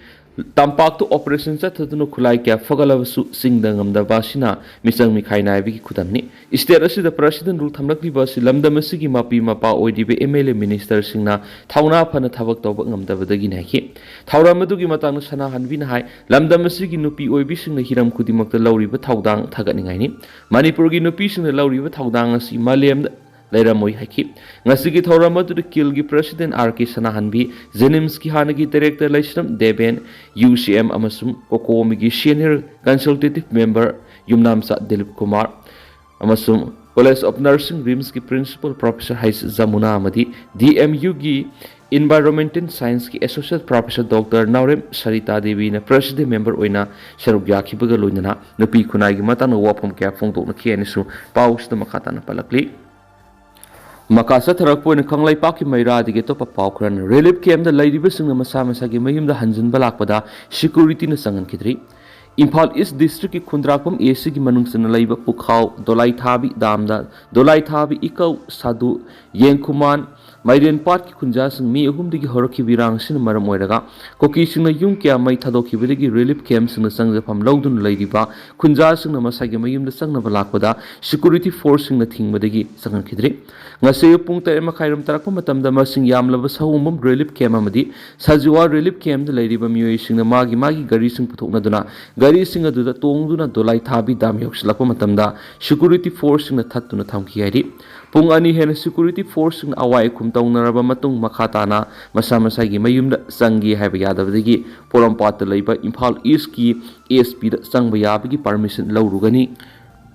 ꯇꯝꯄꯥꯛꯇ ꯑꯣꯄꯔꯦꯁꯟ ꯆꯠꯊꯗꯨꯅ ꯈꯨꯠꯂꯥꯏ ꯀꯌꯥ ꯐꯒꯠꯂꯕꯁꯨ ꯆꯤꯡꯗ ꯉꯝꯗꯕ ꯑꯁꯤꯅ ꯃꯤꯆꯪ ꯃꯤꯈꯥꯏ ꯅꯥꯏꯕꯒꯤ ꯈꯨꯗꯝꯅꯤ꯫ ꯁ꯭ꯇꯦꯠ ꯑꯁꯤꯗ ꯄ꯭ꯔꯁꯤꯗꯦꯟ ꯔꯨꯜ ꯊꯝꯂꯛꯂꯤꯕ ꯑꯁꯤ ꯂꯝꯗꯝ ꯑꯁꯤꯒꯤ ꯃꯄꯤ ꯃꯄꯥ ꯑꯣꯏꯔꯤꯕ ꯑꯦꯝ ꯑꯦꯜ ꯑꯦ ꯃꯤꯅꯤꯁꯇꯔꯁꯤꯡꯅ ꯊꯧꯅꯥ ꯐꯅ ꯊꯕꯛ ꯇꯧꯕ ꯉꯝꯗꯕꯗꯒꯤꯅꯤ ꯍꯥꯏꯈꯤ꯫ ꯊꯧꯔꯝ ꯑꯗꯨꯒꯤ ꯃꯇꯥꯡꯗ ꯁꯅꯥꯍꯟꯕꯤꯅ ꯍꯥꯏ, ꯂꯝꯗꯝ ꯑꯁꯤꯒꯤ ꯅꯨꯄꯤ ꯑꯣꯏꯕꯤꯁꯤꯡꯅ ꯍꯤꯔꯝ ꯈꯨꯗꯤꯡꯃꯛꯇ ꯂꯧꯔꯤꯕ ꯊꯧꯗꯥꯡ ꯊꯥꯒꯠꯅꯤꯡꯉꯥꯏꯅꯤ꯫ ꯃꯅꯤꯄꯨꯔꯒꯤ ꯅꯨꯄꯤꯁꯤꯡꯅ ꯂꯧꯔꯤꯕ ꯊꯧꯗꯥꯡ ꯑꯁꯤ ꯃꯥꯂꯦꯝꯗ ꯂꯩꯔꯝꯃꯣꯏ ꯍꯥꯏꯈꯤ꯫ ꯉꯁꯤꯒꯤ ꯊꯧꯔꯝ ꯑꯗꯨꯗ ꯀꯤꯜꯒꯤ ꯄ꯭ꯔꯁꯤꯗꯦꯟ ꯑꯥꯔ ꯀꯦ ꯁꯅꯥꯍꯟꯕꯤ, ꯖꯦꯅꯤꯝꯁꯀꯤ ꯍꯥꯟꯅꯒꯤ director Leisram Deben, U C M ꯑꯃꯁꯨꯡ ꯀꯣꯀꯣꯃꯤꯒꯤ senior consultative member Yumnamcha Dilip Kumar ꯑꯃꯁꯨꯡ College of Nursing ꯔꯤꯝꯁꯀꯤ ꯄ꯭ꯔꯤꯟꯁꯤꯄꯜ ꯄ꯭ꯔꯣꯐꯦꯁꯔ ꯍꯩꯆ ꯖꯃꯨꯅꯥ ꯑꯃꯗꯤ ꯗꯤ ꯑꯦꯝ ꯌꯨꯒꯤ ꯏꯟꯚꯥꯏꯔꯣꯟꯃꯦꯟꯇꯦꯜ ꯁꯥꯏꯟꯁꯀꯤ associate professor doctor Naorem Sarita ꯗꯦꯕꯤꯅ ꯄ꯭ꯔꯁꯤꯗꯦꯟ ꯃꯦꯝꯕꯔ ꯑꯣꯏꯅ ꯁꯔꯨꯛ ꯌꯥꯈꯤꯕꯒ ꯂꯣꯏꯅꯅ ꯅꯨꯄꯤ ꯈꯨꯟꯅꯥꯏꯒꯤ ꯃꯇꯥꯡꯗ ꯋꯥꯐꯝ ꯀꯌꯥ ꯐꯣꯡꯗꯣꯛꯅꯈꯤ ꯍꯥꯏꯅꯁꯨ ꯄꯥꯎꯁꯤꯗ ꯃꯈꯥ ꯇꯥꯅ ꯄꯜꯂꯛꯂꯤ꯫ ꯃꯈꯥ ꯆꯠꯊꯔꯛꯄ ꯑꯣꯏꯅ ꯀꯪꯂꯩꯄꯥꯛꯀꯤ ꯃꯩꯔꯥꯗꯒꯤ ꯑꯇꯣꯞꯄ ꯄꯥꯎ ꯈꯔꯅ, ꯔꯤꯂꯤꯐ ꯀꯦꯝꯞꯇ ꯂꯩꯔꯤꯕꯁꯤꯡꯅ ꯃꯁꯥ ꯃꯁꯥꯒꯤ ꯃꯌꯨꯝꯗ ꯍꯟꯖꯤꯟꯕ ꯂꯥꯛꯄꯗ ꯁꯦꯀ꯭ꯌꯨꯔꯤꯇꯤꯅ ꯆꯪꯍꯟꯈꯤꯗ꯭ꯔꯤ꯫ ꯏꯝꯐꯥꯜ ꯏꯁ ꯗꯤꯁꯇ꯭ꯔꯤꯛꯀꯤ ꯈꯨꯟꯗ꯭ꯔꯥꯛꯄꯝ ꯑꯦ ꯁꯤꯒꯤ ꯃꯅꯨꯡ ꯆꯟꯅ ꯂꯩꯕ ꯄꯨꯈꯥꯎ, ꯗꯣꯂꯥꯏꯊꯥꯕꯤ ꯗꯥꯝꯗ, ꯗꯣꯂꯥꯏꯊꯥꯕꯤ ꯏꯀꯧ, ꯁꯥꯗꯨ, ꯌꯦꯡꯈꯨꯃꯥꯟ, ꯃꯥꯏꯔꯦꯟꯄꯥꯠꯀꯤ ꯈꯨꯟꯖꯥꯁꯤꯡ ꯃꯦ ꯑꯍꯨꯝꯗꯒꯤ ꯍꯧꯔꯛꯈꯤꯕ ꯏꯔꯥꯡ ꯑꯁꯤꯅ ꯃꯔꯝ ꯑꯣꯏꯔꯒ ꯀꯨꯀꯤꯁꯤꯡꯅ ꯌꯨꯝ ꯀꯌꯥ ꯃꯩ ꯊꯥꯗꯣꯛꯈꯤꯕꯗꯒꯤ ꯔꯤꯂꯤꯐ ꯀꯦꯝꯞꯁꯤꯡꯗ ꯆꯪꯖꯐꯝ ꯂꯧꯗꯨꯅ ꯂꯩꯔꯤꯕ ꯈꯨꯟꯖꯥꯁꯤꯡꯅ ꯃꯁꯥꯒꯤ ꯃꯌꯨꯝꯗ ꯆꯪꯅꯕ ꯂꯥꯛꯄꯗ ꯁꯦꯀ꯭ꯌꯨꯔꯤꯇꯤ ꯐꯣꯔꯁꯁꯤꯡꯅ ꯊꯤꯡꯕꯗꯒꯤ ꯆꯪꯍꯟꯈꯤꯗ꯭ꯔꯤ꯫ ꯉꯁꯤ ꯑꯌꯨꯛ ꯄꯨꯡ ꯇꯔꯦꯠ ꯃꯈꯥꯏꯔꯣꯝ ꯇꯥꯔꯛꯄ ꯃꯇꯝꯗ ꯃꯁꯤꯡ ꯌꯥꯝꯂꯕ ꯁꯍꯨꯝꯕꯝ ꯔꯤꯂꯤꯐ ꯀꯦꯝꯞ ꯑꯃꯗꯤ ꯁꯖꯤꯋꯥ ꯔꯤꯂꯤꯐ ꯀꯦꯝꯞꯇ ꯂꯩꯔꯤꯕ ꯃꯤꯑꯣꯏꯁꯤꯡꯅ ꯃꯥꯒꯤ ꯃꯥꯒꯤ ꯒꯥꯔꯤꯁꯤꯡ ꯄꯨꯊꯣꯛꯅꯗꯨꯅ ꯒꯥꯔꯤꯁꯤꯡ ꯑꯗꯨꯗ ꯇꯣꯡꯗꯨꯅ ꯗꯣꯂꯥꯏꯊꯥꯕꯤ ꯗꯥꯝ ꯌꯧꯁꯤꯜꯂꯛꯄ ꯃꯇꯝꯗ ꯁꯦꯀ꯭ꯌꯨꯔꯤꯇꯤ ꯐꯣꯔꯁꯁꯤꯡꯅ ꯊꯠꯇꯨꯅ ꯊꯝꯈꯤ ꯍꯥꯏꯔꯤ꯫ ꯄꯨꯡ ꯑꯅꯤ ꯍꯦꯟꯅ ꯁꯦꯀ꯭ꯌꯨꯔꯤꯇꯤ ꯐꯣꯔꯁꯁꯤꯡꯅ ꯑꯋꯥꯏ ꯑꯈꯨꯝ ꯇꯧꯅꯔꯕ ꯃꯇꯨꯡ ꯃꯈꯥ ꯇꯥꯅ ꯃꯁꯥ ꯃꯁꯥꯒꯤ ꯃꯌꯨꯝꯗ ꯆꯪꯒꯦ ꯍꯥꯏꯕ ꯌꯥꯗꯕꯗꯒꯤ ꯄꯣꯔꯣꯝꯄꯥꯠꯇ ꯂꯩꯕ ꯏꯝꯐꯥꯜ ꯏꯁꯀꯤ ꯑꯦꯁ ꯄꯤꯗ ꯆꯪꯕ ꯌꯥꯕꯒꯤ ꯄꯥꯔꯃꯤꯁꯟ ꯂꯧꯔꯨꯒꯅꯤ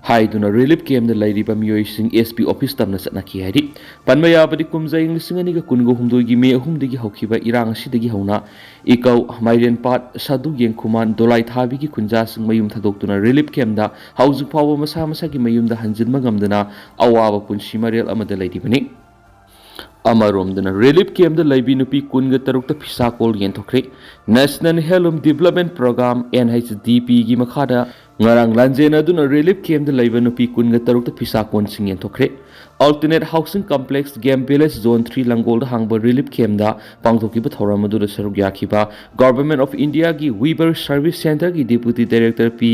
ꯍꯥꯏꯗꯨꯅ ꯔꯤꯂꯤꯐ ꯀꯦꯝꯞꯇ ꯂꯩꯔꯤꯕ ꯃꯤꯑꯣꯏꯁꯤꯡ ꯑꯦꯁ ꯄꯤ ꯑꯣꯐꯤꯁ ꯇꯝꯅ ꯆꯠꯅꯈꯤ ꯍꯥꯏꯔꯤ꯫ ꯄꯟꯕ ꯌꯥꯕꯗꯤ ꯀꯨꯝꯖꯥ ꯏꯪ ꯂꯤꯁꯤꯡ ꯑꯅꯤꯒ ꯀꯨꯟꯒ ꯍꯨꯝꯗꯣꯏꯒꯤ ꯃꯦ ꯑꯍꯨꯝꯗꯒꯤ ꯍꯧꯈꯤꯕ ꯏꯔꯥꯡ ꯑꯁꯤꯗꯒꯤ ꯍꯧꯅ ꯏꯀꯧ, ꯃꯥꯏꯔꯦꯟꯄꯥꯠ, ꯁꯥꯗꯨ ꯌꯦꯡꯈꯨꯃꯥꯟ, ꯗꯣꯂꯥꯏꯊꯥꯕꯤꯒꯤ ꯈꯨꯟꯖꯥꯁꯤꯡ ꯃꯌꯨꯝ ꯊꯥꯗꯣꯛꯇꯨꯅ ꯔꯤꯂꯤꯐ ꯀꯦꯝꯞꯇ ꯍꯧꯖꯤꯛ ꯐꯥꯎꯕ ꯃꯁꯥ ꯃꯁꯥꯒꯤ ꯃꯌꯨꯝꯗ ꯍꯟꯖꯤꯟꯕ ꯉꯝꯗꯅ ꯑꯋꯥꯕ ꯄꯨꯟꯁꯤ ꯃꯔꯦꯜ ꯑꯃꯗ ꯂꯩꯔꯤꯕꯅꯤ꯫ ꯑꯃꯔꯣꯝꯗꯅ ꯔꯤꯂꯤꯐ ꯀꯦꯝꯞꯇ ꯂꯩꯕꯤ ꯅꯨꯄꯤ ꯀꯨꯟꯒ ꯇꯔꯨꯛꯇ ꯐꯤꯁꯥ ꯀꯣꯜ ꯌꯦꯟꯊꯣꯛꯈ꯭ꯔꯦ꯫ National handloom development program, N H D ꯄꯤꯒꯤ ꯃꯈꯥꯗ ꯉꯔꯥꯡ ꯂꯥꯟꯖꯦꯟꯅꯗꯨꯅ ꯔꯤꯂꯤꯐ ꯀꯦꯝꯞꯇ ꯂꯩꯕ ꯅꯨꯄꯤ ꯀꯨꯟꯒ ꯇꯔꯨꯛꯇ ꯐꯤꯁꯥ ꯀꯣꯟꯁꯤꯡ ꯌꯦꯟꯊꯣꯛꯈ꯭ꯔꯦ꯫ Alternate housing complex game village zone three ꯂꯪꯒꯣꯜꯗ ꯍꯥꯡꯕ ꯔꯤꯂꯤꯐ ꯀꯦꯝꯞꯇ ꯄꯥꯡꯊꯣꯛꯈꯤꯕ ꯊꯧꯔꯝ ꯑꯗꯨꯗ ꯁꯔꯨꯛ ꯌꯥꯈꯤꯕ ꯒꯚꯔꯟꯃꯦꯟꯠ ꯑꯣꯐ ꯏꯟꯗꯤꯌꯥꯒꯤ ꯋꯤꯕꯔ ꯁꯔꯚꯤꯁ ꯁꯦꯟꯇꯔꯒꯤ ꯗꯦꯄꯨꯇꯤ ꯗꯥꯏꯔꯦꯛꯇꯔ ꯄꯤ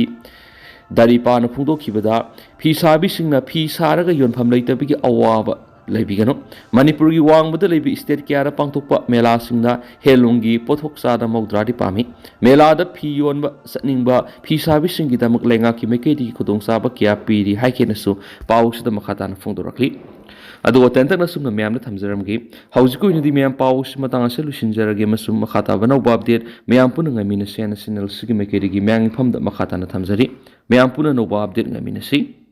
ꯗꯥꯔꯤꯄꯥꯅ ꯐꯣꯡꯗꯣꯛꯈꯤꯕꯗ, ꯐꯤ ꯁꯥꯕꯤꯁꯤꯡꯅ ꯐꯤ ꯁꯥꯔꯒ ꯌꯣꯟꯐꯝ ꯂꯩꯇꯕꯒꯤ ꯑꯋꯥꯕ ꯂꯩꯕꯤꯒꯅꯨ꯫ ꯃꯅꯤꯄꯨꯔꯒꯤ ꯋꯥꯡꯃꯗ ꯂꯩꯕ ꯏꯁꯇꯦꯠ ꯀꯌꯥꯗ ꯄꯥꯡꯊꯣꯛꯄ ꯃꯦꯂꯥꯁꯤꯡꯗ ꯍꯦꯟꯂꯨꯝꯒꯤ ꯄꯣꯠꯊꯣꯛ ꯆꯥꯗ ꯃꯧꯗ꯭ꯔꯥꯗꯤ ꯄꯥꯝꯃꯤ꯫ ꯃꯦꯂꯥꯗ ꯐꯤ ꯌꯣꯟꯕ ꯆꯠꯅꯤꯡꯕ ꯐꯤ ꯁꯥꯕꯤꯁꯤꯡꯒꯤꯗꯃꯛ ꯂꯩꯉꯥꯛꯀꯤ ꯃꯥꯏꯀꯩꯗꯒꯤ ꯈꯨꯗꯣꯡꯆꯥꯕ ꯀꯌꯥ ꯄꯤꯔꯤ ꯍꯥꯏꯈꯤꯅꯁꯨ ꯄꯥꯎꯁꯤꯗ ꯃꯈꯥ ꯇꯥꯅ ꯐꯣꯡꯗꯣꯔꯛꯂꯤ꯫ ꯑꯗꯨꯒ ꯇꯦꯟꯇꯛꯅ ꯁꯨꯝꯅ ꯃꯌꯥꯝꯗ ꯊꯝꯖꯔꯝꯒꯦ꯫ ꯍꯧꯖꯤꯛꯀꯤ ꯑꯣꯏꯅꯗꯤ ꯃꯌꯥꯝ ꯄꯥꯎ ꯑꯁꯤ ꯃꯇꯥꯡ ꯑꯁꯤꯗ ꯂꯣꯏꯁꯤꯟꯖꯔꯒꯦ ꯑꯃꯁꯨꯡ ꯃꯈꯥ ꯇꯥꯕ ꯑꯅꯧꯕ ꯑꯞꯗꯦꯠ ꯃꯌꯥꯝ ꯄꯨꯟꯅ ꯉꯥꯏꯃꯤꯟꯅꯁꯦ ꯍꯥꯏꯅ ꯆꯦꯅꯦꯜ ꯑꯁꯤꯒꯤ ꯃꯥꯏꯀꯩꯗꯒꯤ ꯃꯌꯥꯝꯒꯤ ꯃꯐꯝꯗ ꯃꯈꯥ ꯇꯥꯅ ꯊꯝꯖꯔꯤ꯫ ꯃꯌꯥꯝ ꯄꯨꯟꯅ ꯑꯅꯧꯕ ꯑꯞꯗꯦꯠ ꯉꯥꯏꯃꯤꯟꯅꯁꯤ꯫